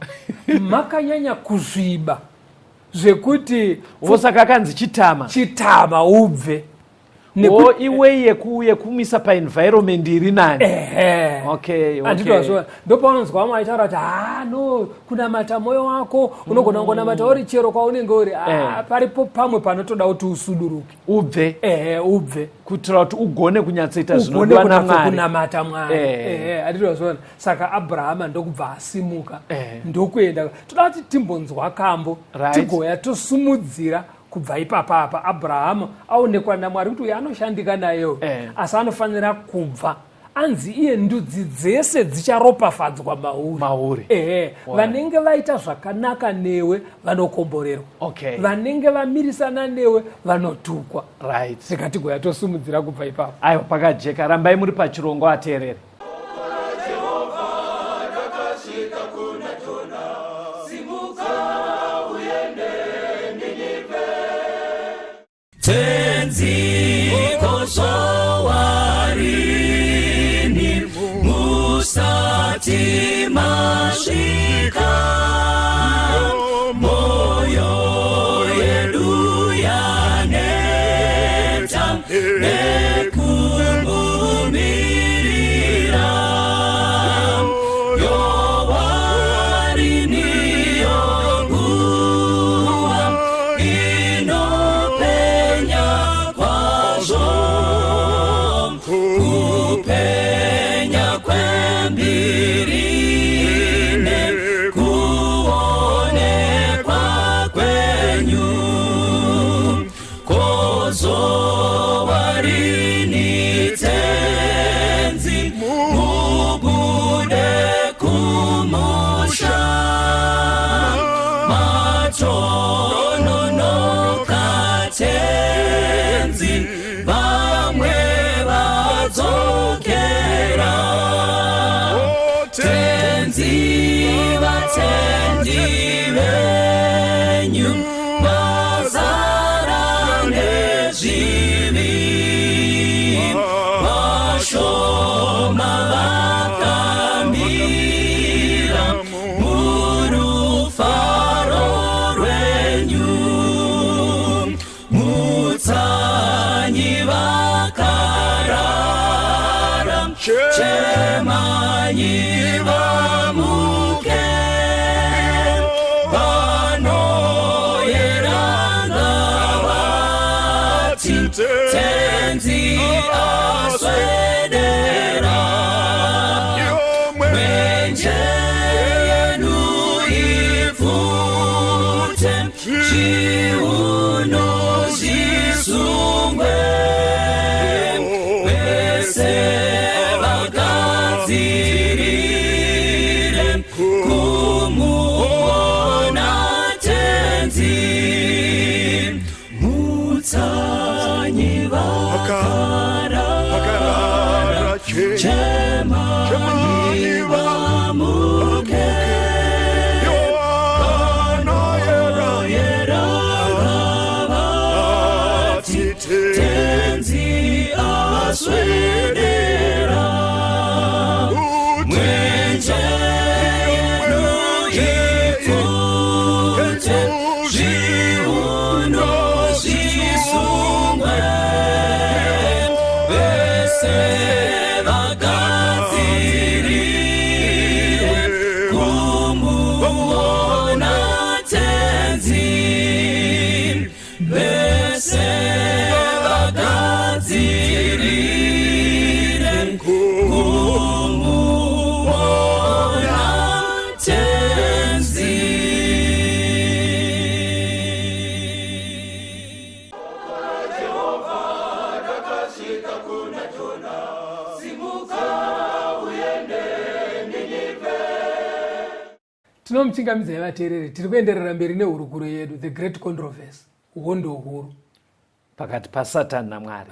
makanyanya kusviba zvekuti Wo, saka akanzi chitama. Chitama ubve. O, iwei yekumisa paenvironment iri nani. Ehe. Handiti wazviona? Ndopaunonzwa vamwe vachitaura kuti, "Ha, no, kunamata mwoyo wako unogona kungonamata uri chero kwaunenge uri." Ah, paripo pamwe panotoda kuti usuduruke. Ubve. Ehe, ubve. Kuitira kuti ugone kunyatsoita ugone zvinodiwa kunatso naMwari. Kunamata Mwari. Ehe, handiti wazviona? Saka Abrahama ndokubva asimuka, ndokuenda. Toda kuti timbonzwa kambo, tigoya tosumudzira kubva ipapapa. Abrahamu aonekwa naMwari kuti uyu anoshandika nayewo, asi anofanira kubva. Anzi iye ndudzi dzese dzicharopafadzwa mauri. Mauri. Ehe. Vanenge vaita zvakanaka newe vanokomborerwa, vanenge vamirisana newe vanotukwa. Saka tigoya tosumudzira kubva ipapo. Aiwa, pakajeka. Rambai muri pachirongwa, ateerere. Rakasvika kuna Jona, "Simuka uende Ninivhe." Tenzi, kozowarini musati masvika? Moyo yedu yaneta nekumumirira. Tenzi aswedera. Mwenje yenu ipfute, zviuno zvisungwe, vese vagadzirire kumuona Tenzi. Mutsanyi vakarara, chemai vamuke, vanoyera vati, Tenzi aswedera. Mwenje yenu ipfute, zviuno zvisungwe, vese vagadzirire kumuona Tenzi, vese vagadzirire kumuona Tenzi. Rakasvika kuna Jona, simuka uende Ninevhe. Tinomuchingamidzai vateereri, tiri kuenderera mberi nehurukuro yedu, The Great Controversy, hondo huru pakati paSatani naMwari.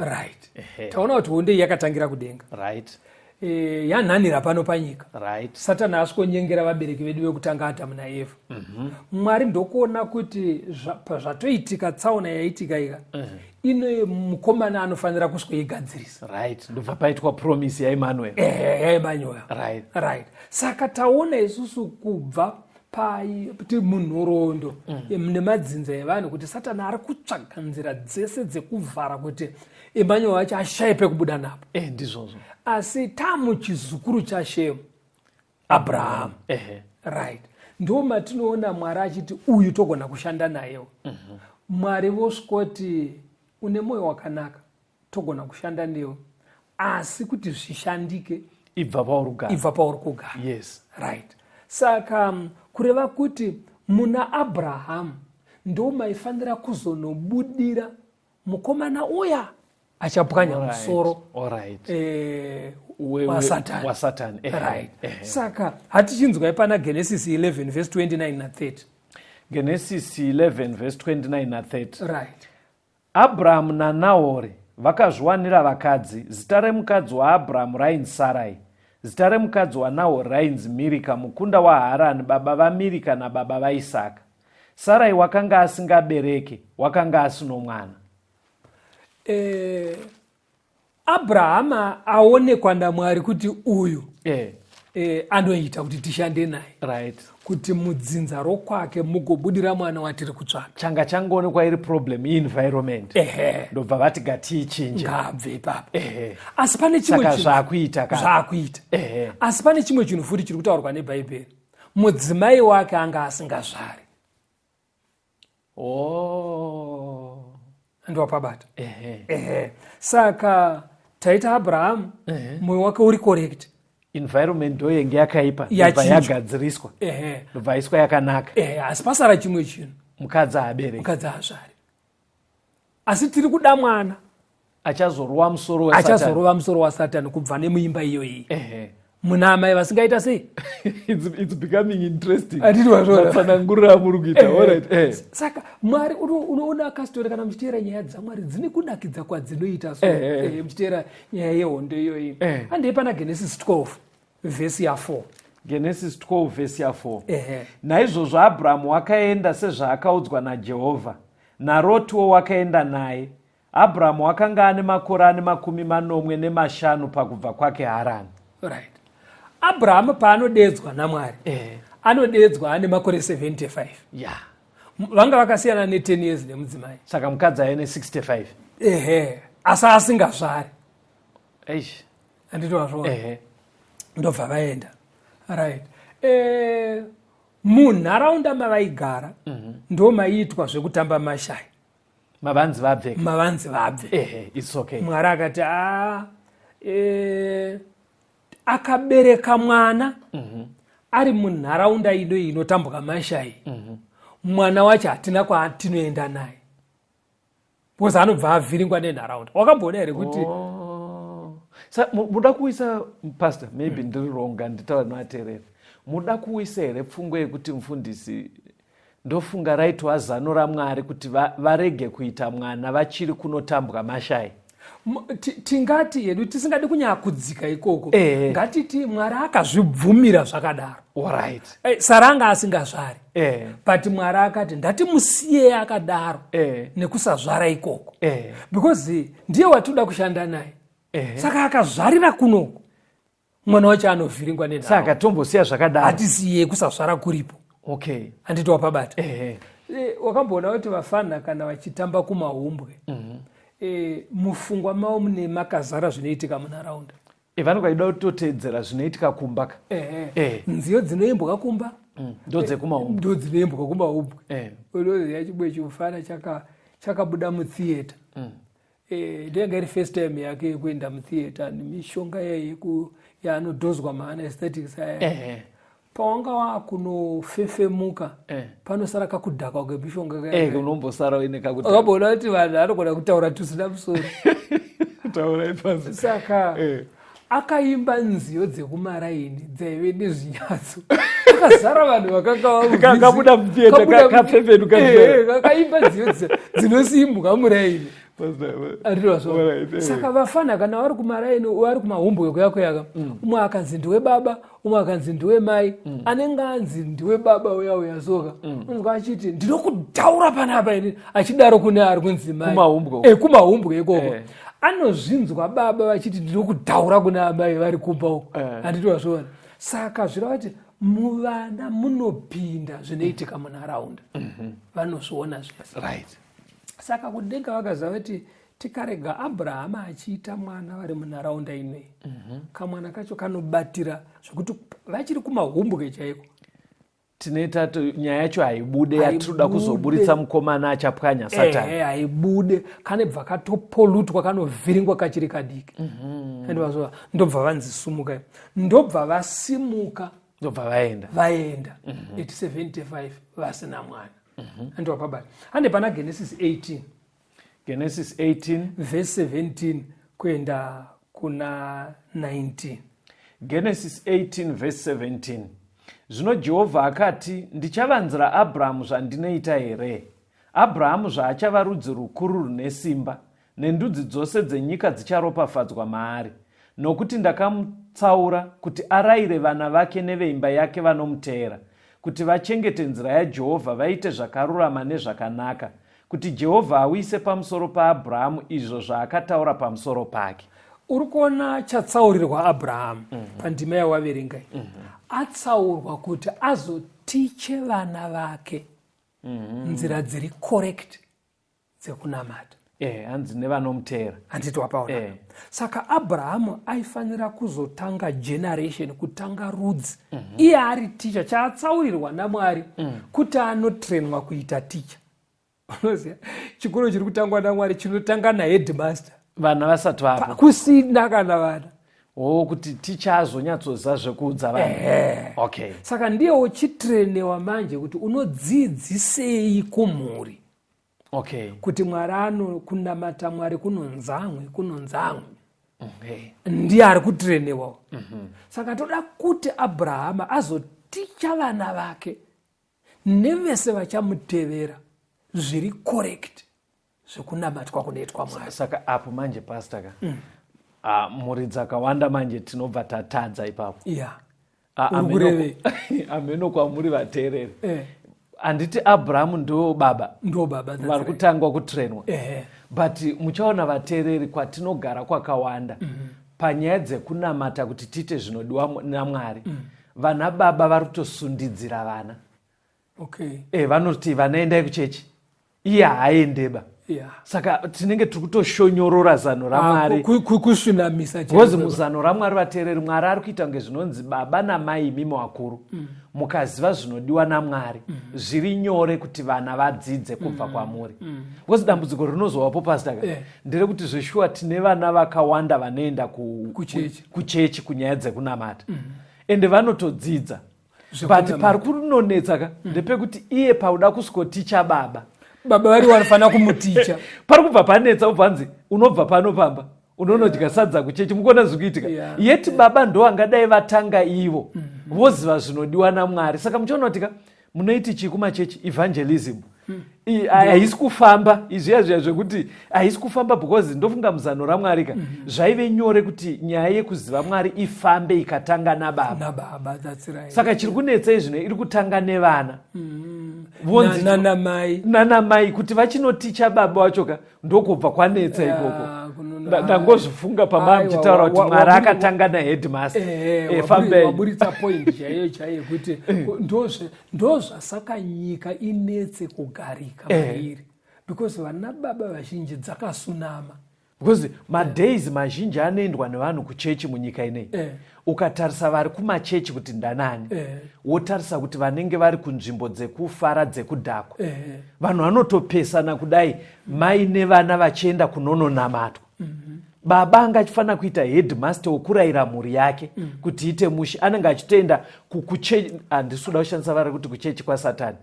Taona kuti hondo iyi yakatangira kudenga. Yanhanhira pano panyika. Satani asvikonyengera vabereki vedu vekutanga, Adhamu naEvha. Mwari ndokuona kuti zvatoitika, tsaona yaitika ika, ine mukomana anofanira kusvikoigadzirisa. Right, ndobva paitwa promise yaEmmanuel. Ehe, yaEmmanuel. Right, saka taona isusu kubva kuti munhoroondo nemadzinza evanhu kuti Satani ari kutsvaga nzira dzese dzekuvhara kuti Emmanuel wacho ashaye pekubuda napo. Ndizvozvo. Asi tamuchizukuru chaShemu, Abrahamu. Right, ndo matinoona Mwari achiti uyu togona kushanda nayewo. Mwari vosvikoti, une mwoyo wakanaka, togona kushanda newe, asi kuti zvishandike, ibva pauri kugara. Ibva pauri kugara. Right, saka kureva kuti muna Abrahamu ndo maifanira kuzonobudira mukomana uya achapwanya musoro waSatani. WaSatani. Right. Saka hatichinzwai pana Genesis 11 verse 29 na30. Genesis 11 verse 29 na30. Right. Abrahamu naNahori vakazviwanira vakadzi. Zita remukadzi waAbrahamu rainzi Sarai, zita remukadzi waNahori rainzi Mirika, mukunda waHarani, baba vaMirika nababa vaIsaka. Sarai wakanga asingabereke, wakanga asino mwana. Abrahama aonekwa naMwari kuti uyu anoita kuti tishande naye, kuti mudzinza rokwake mugobudira mwana watiri kutsvaka. Changa changoonekwa iri problem ienvironment. Ndobva vati ngatiichinje. Ngabve ipapo. Asi pane chimwe Saka chinhu zvaakuita ka. Zvaakuita. Asi pane chimwe chinhu futi chiri kutaurwa neBhaibheri: mudzimai wake anga asingazvari. Ndowapabata. Ehe, saka taita Abrahamu, mwoyo wake uri correct. Environment ndo yenge yakaipa, ndobva Yachinjwa. yagadziriswa, ndobva iswa yakanaka. Ehe, asi pasara chimwe chinhu. Mukadzi haabereki. Mukadzi haazvari, asi tiri kuda mwana achazorova musoro weSatani. Achazorova musoro waSatani kubva nemuimba iyoyi muna amai vasingaita sei. It's becoming interesting. Handiti wazviona? Matsananguriro amuri kuita. Alright. Saka Mwari unoona akasitori, kana muchiteera nyaya dzaMwari dzine kunakidza kwadzinoita so. Muchiteera nyaya yehondo iyoyi, handei pana Genesis 12 vhesi ya4. Genesis 12 vhesi ya4. Ehe. Naizvozvo Abrahamu wakaenda sezvaakaudzwa naJehovha, naRotiwo wakaenda naye. Abrahamu wakanga ane makore ane 75 pakubva kwake Harani. Right, Abrahamu paanodedzwa naMwari, anodedzwa ane makore 75. Vanga vakasiyana ne10 years nemudzimai. Saka mukadzi aine 65. Ehe, asi asingazvari. Eish. Handiti wazviona? Ehe. Ndobva vaenda. Right, munharaunda mavaigara ndo maiitwa zvekutamba mashai. Mavanzi vabve. Mavanzi vabve. Ehe, it's okay. Mwari akati a e, akabereka mwana ari munharaunda ino inotambwa mashai. Mwana wacho hatina kwaatinoenda naye because anobva avhiringwa nenharaunda. Wakamboona here kuti Oh. Sa muda kuisa, pastor, maybe ndiri wrong, handitaura nevateereri. Muda kuisa here pfungwa yekuti mufundisi, ndofunga raitwa zano raMwari kuti varege kuita mwana vachiri kunotambwa mashai? Tingati hedu tisingadi kunyanya kudzika ikoko. Ngatiti Mwari akazvibvumira zvakadaro. Alright. Sara anga asingazvari. But Mwari akati ndatimusiye akadaro nekusazvara ikoko. Because ndiye watinoda kushanda naye. Saka akazvarira kunoko, mwana wacho anovhiringwa nenharaunda. Saka tombosiya zvakadaro. Hatisiye kusazvara kuripo. Okay. Handiti wapabata? Wakamboona kuti vafana kana vachitamba kumahumbwe, mufungwa mavo mune makazara zvinoitika munharaunda? Vanenge vachida kutoteedzera zvinoitika kumba ka. Nziyo dzinoimbwa kumba Ndo dzekumahumbwe. Ndo dzinoimbwa kumahumbwe. Unoziva chimwe chimufana chakabuda mutheatre. Ndenge iri first time yake yekuenda mutheatre nemishonga yaye yaanodhozwa maanesthetics aya. Pawanga wakunofefemuka, panosara kakudhakwa kwemishonga kaya. Unombosara uine kakudhakwa. Wakamboona kuti vanhu anogona kutaura tusina musoro? Taurai pasi. Saka akaimba nziyo dzekumaraini dzaive nezvinyatso, akazara vanhu vakanga Kabuda mutheatre, kafefenuka. Kakaimba nziyo dzinosimbwa muraini. Pastor, Andinozwa. Alright. Saka vafana kana vari kumaraini, vari kumahumbwe kuya kuyaka, umwe akanzi ndiwe baba, umwe akanzi ndiwe mai. Anenge anzi ndiwe baba uya uya soka, unzwa achiti, "Ndinokudhaura panapa ini," achidaro kune ari kunzi mai. Kumahumbwe. Kumahumbwe ikoko. Anozvinzwa baba vachiti, "Ndinokudhaura," kuna amai vari kumba uko. Handiti wazviona? Saka zvireva kuti muvana munopinda zvinoitika munharaunda, vanozviona zvese. Saka kudenga vakaziva kuti tikarega Abrahama achiita mwana vari munharaunda inoi, kamwana kacho kanobatira zvekuti vachiri kumahumbwe chaiko. Tinoita nyaya yacho haibude yatinoda Haibude. Kuzoburitsa mukomana achapwanya Satani. Ehe, haibude, kanebva katopolutwa, kanovhiringwa kachiri kadiki. Andivazova ndobva vanzi sumuka, ndobva vasimuka. Ndobva vaenda. Vaenda at 75 vasina mwana. Andiwapabata? Hande pana Genesis 18. Genesis 18. Verse 17 kuenda kuna 19. Genesis 18 verse 17. Zvino Jehovha akati, "Ndichavanzira Abrahamu zvandinoita here, Abrahamu zvaachava rudzi rukuru rune simba, nendudzi dzose dzenyika dzicharopafadzwa maari? Nokuti ndakamutsaura kuti arayire vana vake neveimba yake vanomuteera, kuti vachengete nzira yaJehovha, vaite zvakarurama nezvakanaka, kuti Jehovha auise pamusoro paAbrahamu izvo zvaakataura pamusoro pake." Uri kuona chatsaurirwa Abrahamu pandima yawaverenga iyi? Atsaurwa kuti azotiche vana vake nzira dziri correct dzekunamata. Hanzi nevanomuteera. Handiti wapaona? Saka Abrahamu aifanira kuzotanga generation, kutanga rudzi, iye ari ticha. Chaatsaurirwa naMwari kuti anotrenwa kuita ticha. Unoziva chikoro chiri kutangwa naMwari chinotanga naheadmaster vana vasati vapo. Kusina kana vana. O, kuti ticha azonyatsoziva zvekuudza vanhu. Okay. Saka ndiye uchitrenewa manje kuti unodzidzisei kumhuri kuti Mwari ano kunamata Mwari kunonzamwe kunonzamwe. Ndiye ari kutrenewawo. Saka toda kuti Abrahama azoticha vana vake nevese vachamutevera zviri correct zvekunamatwa kunoitwa Mwari. Saka apo manje, pastor ka, ah, mhuri dzakawanda manje tinobva tatadza ipapo. Ah, Uri kurevei? Ameno kwamuri vateereri. Handiti Abrahamu ndo baba Ndo baba, that's vari right. kutangwa kutrenwa? Ehe. But muchaona vateereri, kwatinogara kwakawanda, panyaya dzekunamata, kuti tiite zvinodiwa naMwari, vana baba vari kutosundidzira vana. Vanoti, "Vana, endai kuchechi," iye haaendeba. Yeah. Saka tinenge tiri kutoshonyorora zano raMwari. Ah, kusvinamisa because muzano raMwari, vateereri, Mwari ari kuita kunge zvinonzi baba namai imimi wakuru, mukaziva zvinodiwa naMwari, zviri nyore kuti vana vadzidze kubva kwamuri, because dambudziko rinozovapo, Pastor ka, nderekuti zveshuwa tine vana vakawanda vanoenda Kuchechi. Kuchechi, kunyaya dzekunamata, ende vanotodzidza, but Zvekunamata. pari kunonetsa ka ndepekuti iye pauda kusikoticha baba, Baba vari vanofanira kumuticha. Pari kubva panetsa, ubva nzi unobva pano pamba unonodya sadza kuchechi. Mukuona zviri kuitika? Yeti baba ndo angadai vatanga ivo voziva zvinodiwa naMwari. Saka muchiona kuti ka munoiti chii kumachechi? Evangelism haisi kufamba izviya zviya zvekuti haisi kufamba, because ndofunga muzano raMwari ka zvaive nyore kuti nyaya yekuziva Mwari ifambe ikatanga nababa. Nababa, that's right. Saka chiri kunetsa izvino iri kutanga nevana. Vonzi Nanamai. Nanamai, kuti vachinoticha baba vacho ka, ndokubva kwanetsa ikoko. Ndangozvifunga pama Aiwa, muchitaura kuti Mwari akatanga naheadmaster. Fambai. Waburitsa point chaiyo chaiyo yekuti ndozvasaka nyika inetse kugarika mairi, because vana baba vazhinji dzakasunama. Because madays mazhinji anoendwa nevanhu kuchechi munyika inei, ukatarisa vari kumachechi kuti ndanani, wotarisa kuti vanenge vari kunzvimbo dzekufara, dzekudhakwa, vanhu vanotopesana kudai, mai nevana vachienda kunononamatwa. Baba anga achifanira kuita headmaster wokurayira mhuri yake kuti ite mushe, anenge achitoenda kuchechi. Handisi kuda kushandisa vari kuti kuchechi kwaSatani,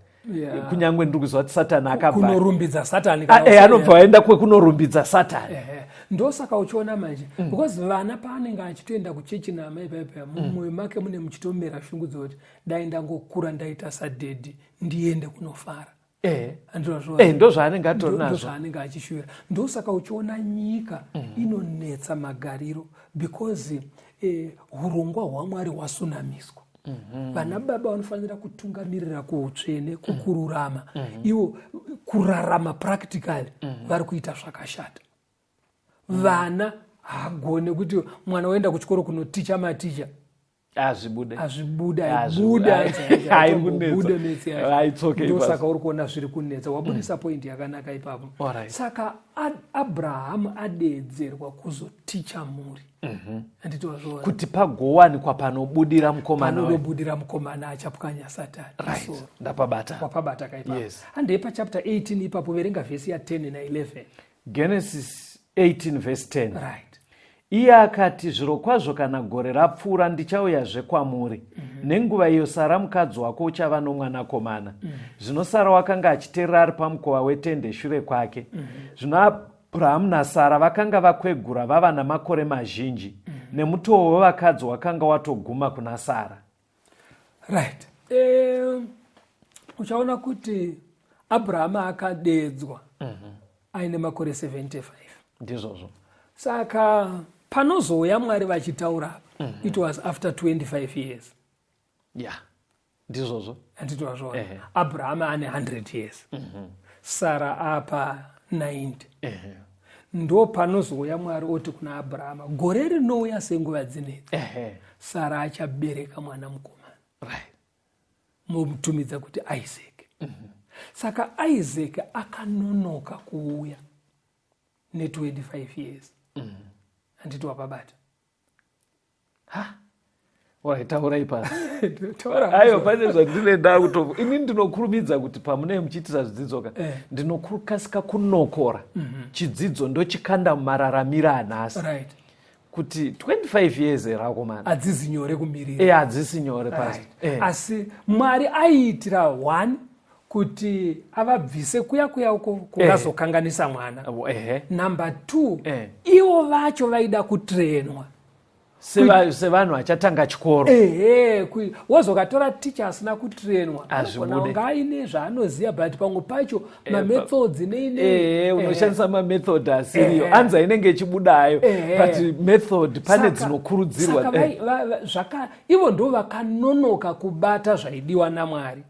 kunyange ndiri kuziva kuti Satani akabva Kunorumbidza Satani. Ah, anobva aenda kwekunorumbidza Satani. Ehe. Ndosaka uchiona manje, because vana paanenge achitoenda kuchechi namai paipa, mumwoyo make mune muchitomera shungu dzekuti dai ndangokura ndaita sadaddy, ndiende kunofara. Handizvazvo? Ndo zvaanenge atori Ndo nazvo. zvaanenge achishuvira. Ndosaka uchiona nyika inonetsa magariro, because urongwa hwaMwari hwasunamiswa. Vana baba vanofanira kutungamirira kuutsvene, kukururama, ivo kurarama practically vari kuita zvakashata. Vana haagone kuti mwana waenda kuchikoro kunoticha maticha. Azvibude. Azvibude. Azvibude. Aibude. Ai, kunetsa. Bude metsi yacho. Ah, it's okay. Ndosaka Pastor. uri kuona zviri kunetsa. Wabudisa point yakanaka ipapo. Saka Abrahamu adeedzerwa kuzoticha mhuri, handiti wazviona? Kuti pagowanikwa panobudira mukomana wayo. Panonobudira mukomana achapwanya Satani musoro. Ndapabata. Wapabata kaipapo? Yes. Handei pachapter 18 ipapo, verenga vhesi ya10 na11. Genesis 18 verse 10. Right. Iye akati, "Zvirokwazvo kana gore rapfuura ndichauyazve kwamuri, nenguva iyo Sara mukadzi wako uchava nomwanakomana." Zvino Sara wakanga achiteerera ari pamukova wetende shure kwake. Zvino Abrahamu naSara vakanga vakwegura vava namakore mazhinji, nemutoo wevakadzi wakanga watoguma kuna Sara. Right, uchaona kuti Abrahamu akadeedzwa aine makore 75. Ndizvozvo. Saka panozouya Mwari vachitaura apa, it was after 25 years. Ya, ndizvozvo. Handiti wazviona? Ehe. Abrahamu ane 100 years, Sara apa 90. Ndo panozouya Mwari oti kuna Abrahama, gore rinouya senguva dzinedzi, Sara achabereka mwana mukomana, momutumidza kuti Isaac. Saka Isaac akanonoka kuuya ne25 years, handiti wapabata? Alright, taurai pasi. Taura. Aiwa, pane zvandinoenda kuto ini ndinokurumidza kuti pamunee muchiitisa zvidzidzo ka, ndinokasika kunokora chidzidzo ndochikanda mumararamiro anhasi, kuti 25 years erakomana Hadzizi nyore kumirira. E, hadzisi nyore pasi. Asi Mwari aiitira one kuti avabvise kuya kuya uko kungazokanganisa mwana. Number two, ivo vacho vaida kutrenwa. Sevanhu vachatanga chikoro. Ehe, wozokatora ticha asina kutrenwa, Hazvibude. anogona kunge aine zvaanoziva, but pamwe pacho mamethods neine Unoshandisa mamethod asiriyo, anza inenge ichibudayo, but method pane dzinokurudzirwa. Saka ivo ndo vakanonoka kubata zvaidiwa naMwari,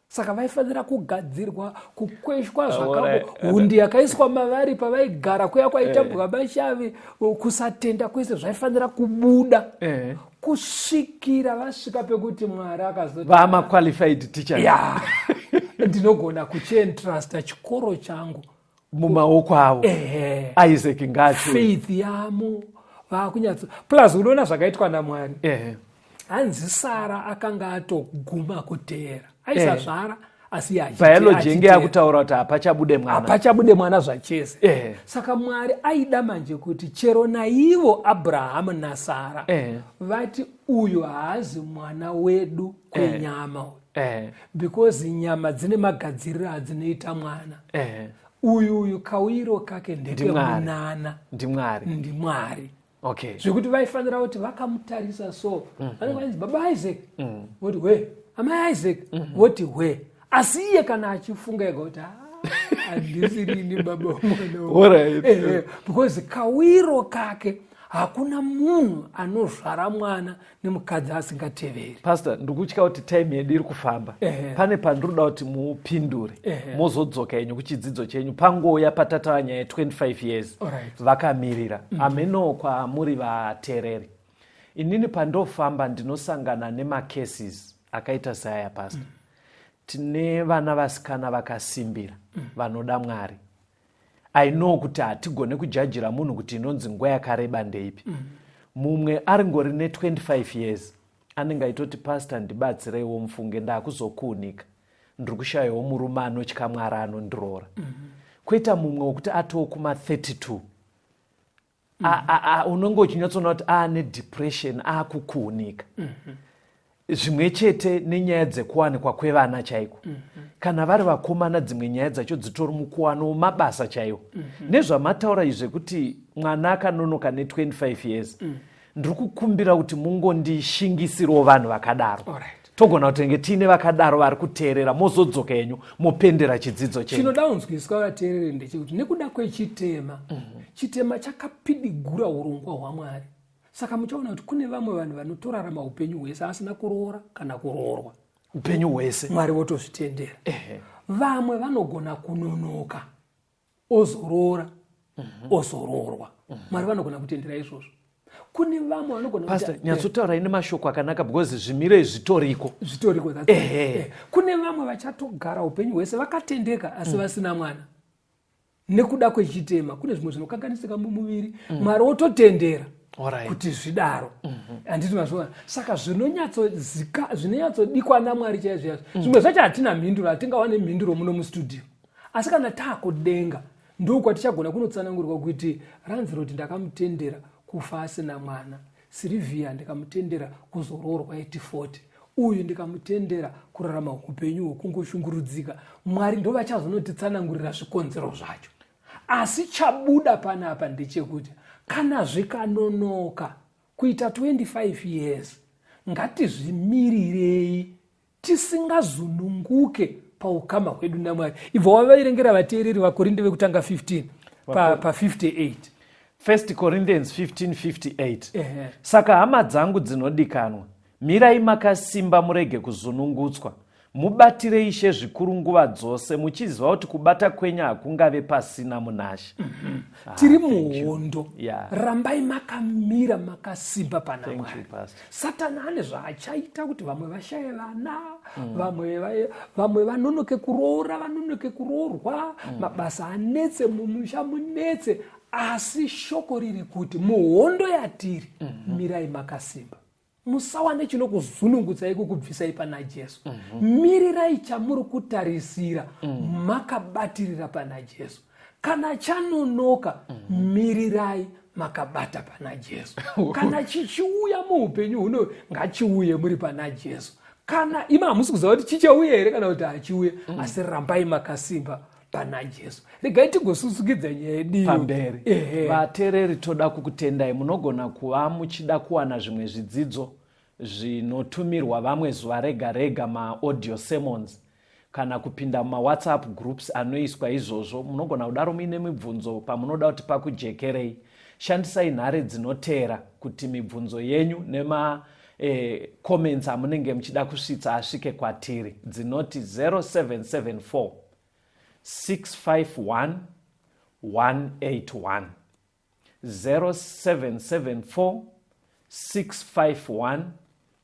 saka vaifanira kugadzirwa, kukweshwa zvakako, hundi yakaiswa mavari pavaigara kuya kwaitambwa mashavi, kusatenda kwese zvaifanira kubuda kusvikira vasvika pekuti Mwari akazoti Vamaqualified teachers. Ya, ndinogona kuchientrusta chikoro changu. Mumaoko avo. Ehe. Isaac ngaachiuya. Faith yamo vakunyatso, plus unoona zvakaitwa naMwari. Hanzi Sara akanga atoguma kuteera, aisazvara, asi iye Biology inge achiteera. yakutaura kuti hapachabude mwana. Hapachabude mwana zvachese. Saka Mwari aida manje kuti chero naivo Abrahamu naSara vati, uyu haazi mwana wedu kwenyama uyu, because nyama dzine magadziriro adzinoita mwana. Uyu kauyiro kake ndekemunana. NdiMwari. NdiMwari. Zvekuti vaifanira kuti vakamutarisa so, vanenge vanzi, "Baba Isaac," voti, "Hwe." "Amai Isaac," voti, "Hwe." Asi iye kana achifunga ega kuti, "Ah, handisirini baba womwana uyu." Because kawiro kake, hakuna munhu anozvara mwana nemukadzi asingateveri. Pastor, ndikutya kuti time yedu iri kufamba. Pane pandinoda kuti mupindure, mozodzoka henyu kuchidzidzo chenyu pangouya patatava nyaya ye25 years vakamirira. Ameno kwamuri vateereri, inini pandofamba ndinosangana nemacases akaita seaya, pastor. Tine vana vasikana vakasimbira, vanoda Mwari. I know kuti hatigone kujajira munhu kuti inonzi nguva yakareba ndeipi. Mumwe ari ngori ne25 years anenge aitoti, "Pastor, ndibatsireiwo mufunge, ndaakuzokuunika, ndiri kushayiwo murume anotya Mwari anondiroora." Kwoita mumwe wekuti atoo kuma32, unenge uchinyatsoona kuti aane depression, aakukuunika. Zvimwe chete nenyaya dzekuwanikwa kwevana chaiko. Kana vari vakomana, dzimwe nyaya dzacho dzitori mukuwanawo mabasa chaiwo. Nezvamataura izvi zvekuti mwana akanonoka ne25 years, ndiri kukumbira kuti mungondishingisirawo vanhu vakadaro. Togona kutenge tiine vakadaro vari kuteerera, mozodzoka henyu mopendera chidzidzo chenyu. Chinoda kunzwiswa, vateereri, ndechekuti nekuda kwechitema, chitema chakapidigura urongwa hwaMwari. Saka muchaona kuti kune vamwe vanhu vanotorarama upenyu hwese asina kuroora kana kuroorwa. Upenyu hwese. Mwari votozvitendera. Vamwe vanogona kunonoka, ozoroora, ozoroorwa. Mwari vanogona kutendera izvozvo. Kune vamwe vanogona Pastor, nyatsotaurai nemashoko akanaka, because zvimiro izvi zvitoriko. Zvitoriko, that's right. Kune vamwe vachatogara upenyu hwese vakatendeka asi vasina mwana nekuda kwechitema. Kune zvimwe zvinokanganisika mumuviri, Mwari wototendera kuti zvidaro, handiti mazviona? Saka zvinonyatsodikwa naMwari chaizvo chaizvo, zvimwe zvacho hatina mhinduro, hatingawane mhinduro muno mustudio. Asi kana taakudenga, ndokwatichagona kunotsanangurwa kuti Lanziroti ndakamutendera kufa asina mwana, Sirivhia ndikamutendera kuzoroorwa at 40, uyu ndikamutendera kurarama upenyu hwekungoshungurudzika. Mwari ndo vachazonotitsanangurira zvikonzero zvacho. Asi chabuda panapa ndechekuti kana zvikanonoka kuita 25 years, ngatizvimirirei tisingazununguke paukama hwedu naMwari. Ibva wavaverengera vateereri Vakorinde vekutanga 15 pa58. 1 Corinthians 15:58. Saka hama dzangu dzinodikanwa, mirai makasimba, murege kuzunungutswa. Mubatire Ishe zvikuru nguva dzose, muchiziva kuti kubata kwenyu hakungave pasina munaShe. Ah, tiri muhondo. Rambai makamira makasimba pana Mwari. Satani ane zvaachaita kuti vamwe vashaye vana, vamwe vanonoke kuroora, vanonoke kuroorwa, mabasa anetse, mumusha munetse. Asi shoko riri kuti muhondo yatiri, mirai makasimba, musawane chinokuzunungutsai kukubvisai pana Jesu. Mirirai chamuri kutarisira makabatirira pana Jesu. Kana chanonoka, mirirai makabata pana Jesu. Kana chichiuya muupenyu huno, ngachiuye muri pana Jesu. Kana ima hamusi kuziva kuti chichauya here kana kuti hachiuye, asi rambai makasimba pana Jesu. Regai tigosusukidza nyaya yedu pamberi. Vateereri, toda kukutendai. Munogona kuva muchida kuwana zvimwe zvidzidzo zvinotumirwa vamwe zuva rega rega, maaudio sermons, kana kupinda mumawhatsapp groups anoiswa izvozvo. Munogona kudaro muine mibvunzo pamunoda kuti pakujekerei. Shandisai nhare dzinoteera kuti mibvunzo yenyu nema comments amunenge muchida kusvitsa asvike kwatiri, dzinoti 0774 651 181, 0774 651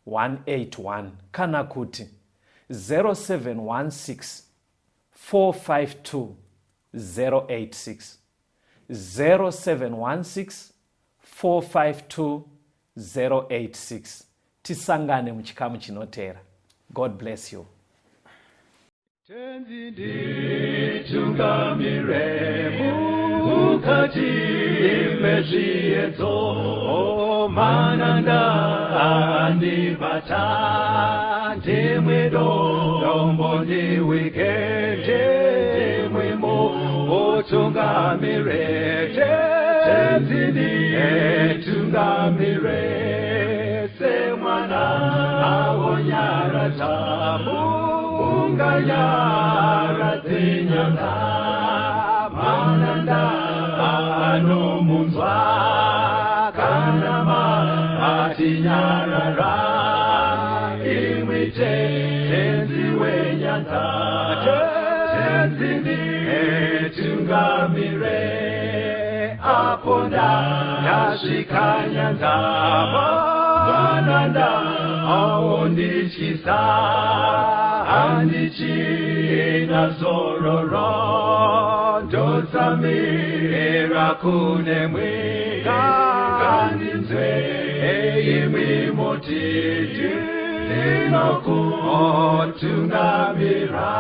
181, kana kuti 0716 452. 086. 0716 452 086. Tisangane muchikamu chinoteera. God bless you. Tenzi nditungamire mukati mezviedzo, mananda andibata, ndimwe dombo ndiwike, ndimwimo utungamire. Tenzi nditungamire semwana awonyaradza unganyaradze nyanga, mananda anomunzwa kana matinyarara, imwi Tenzi wenyanza. Tenzi nditungamire apo ndasvika nyanza, mananda aondityisa, handichina zororo, ndotsamira kune mwenga, ngandinzwe imwi moti ndinokutungamira.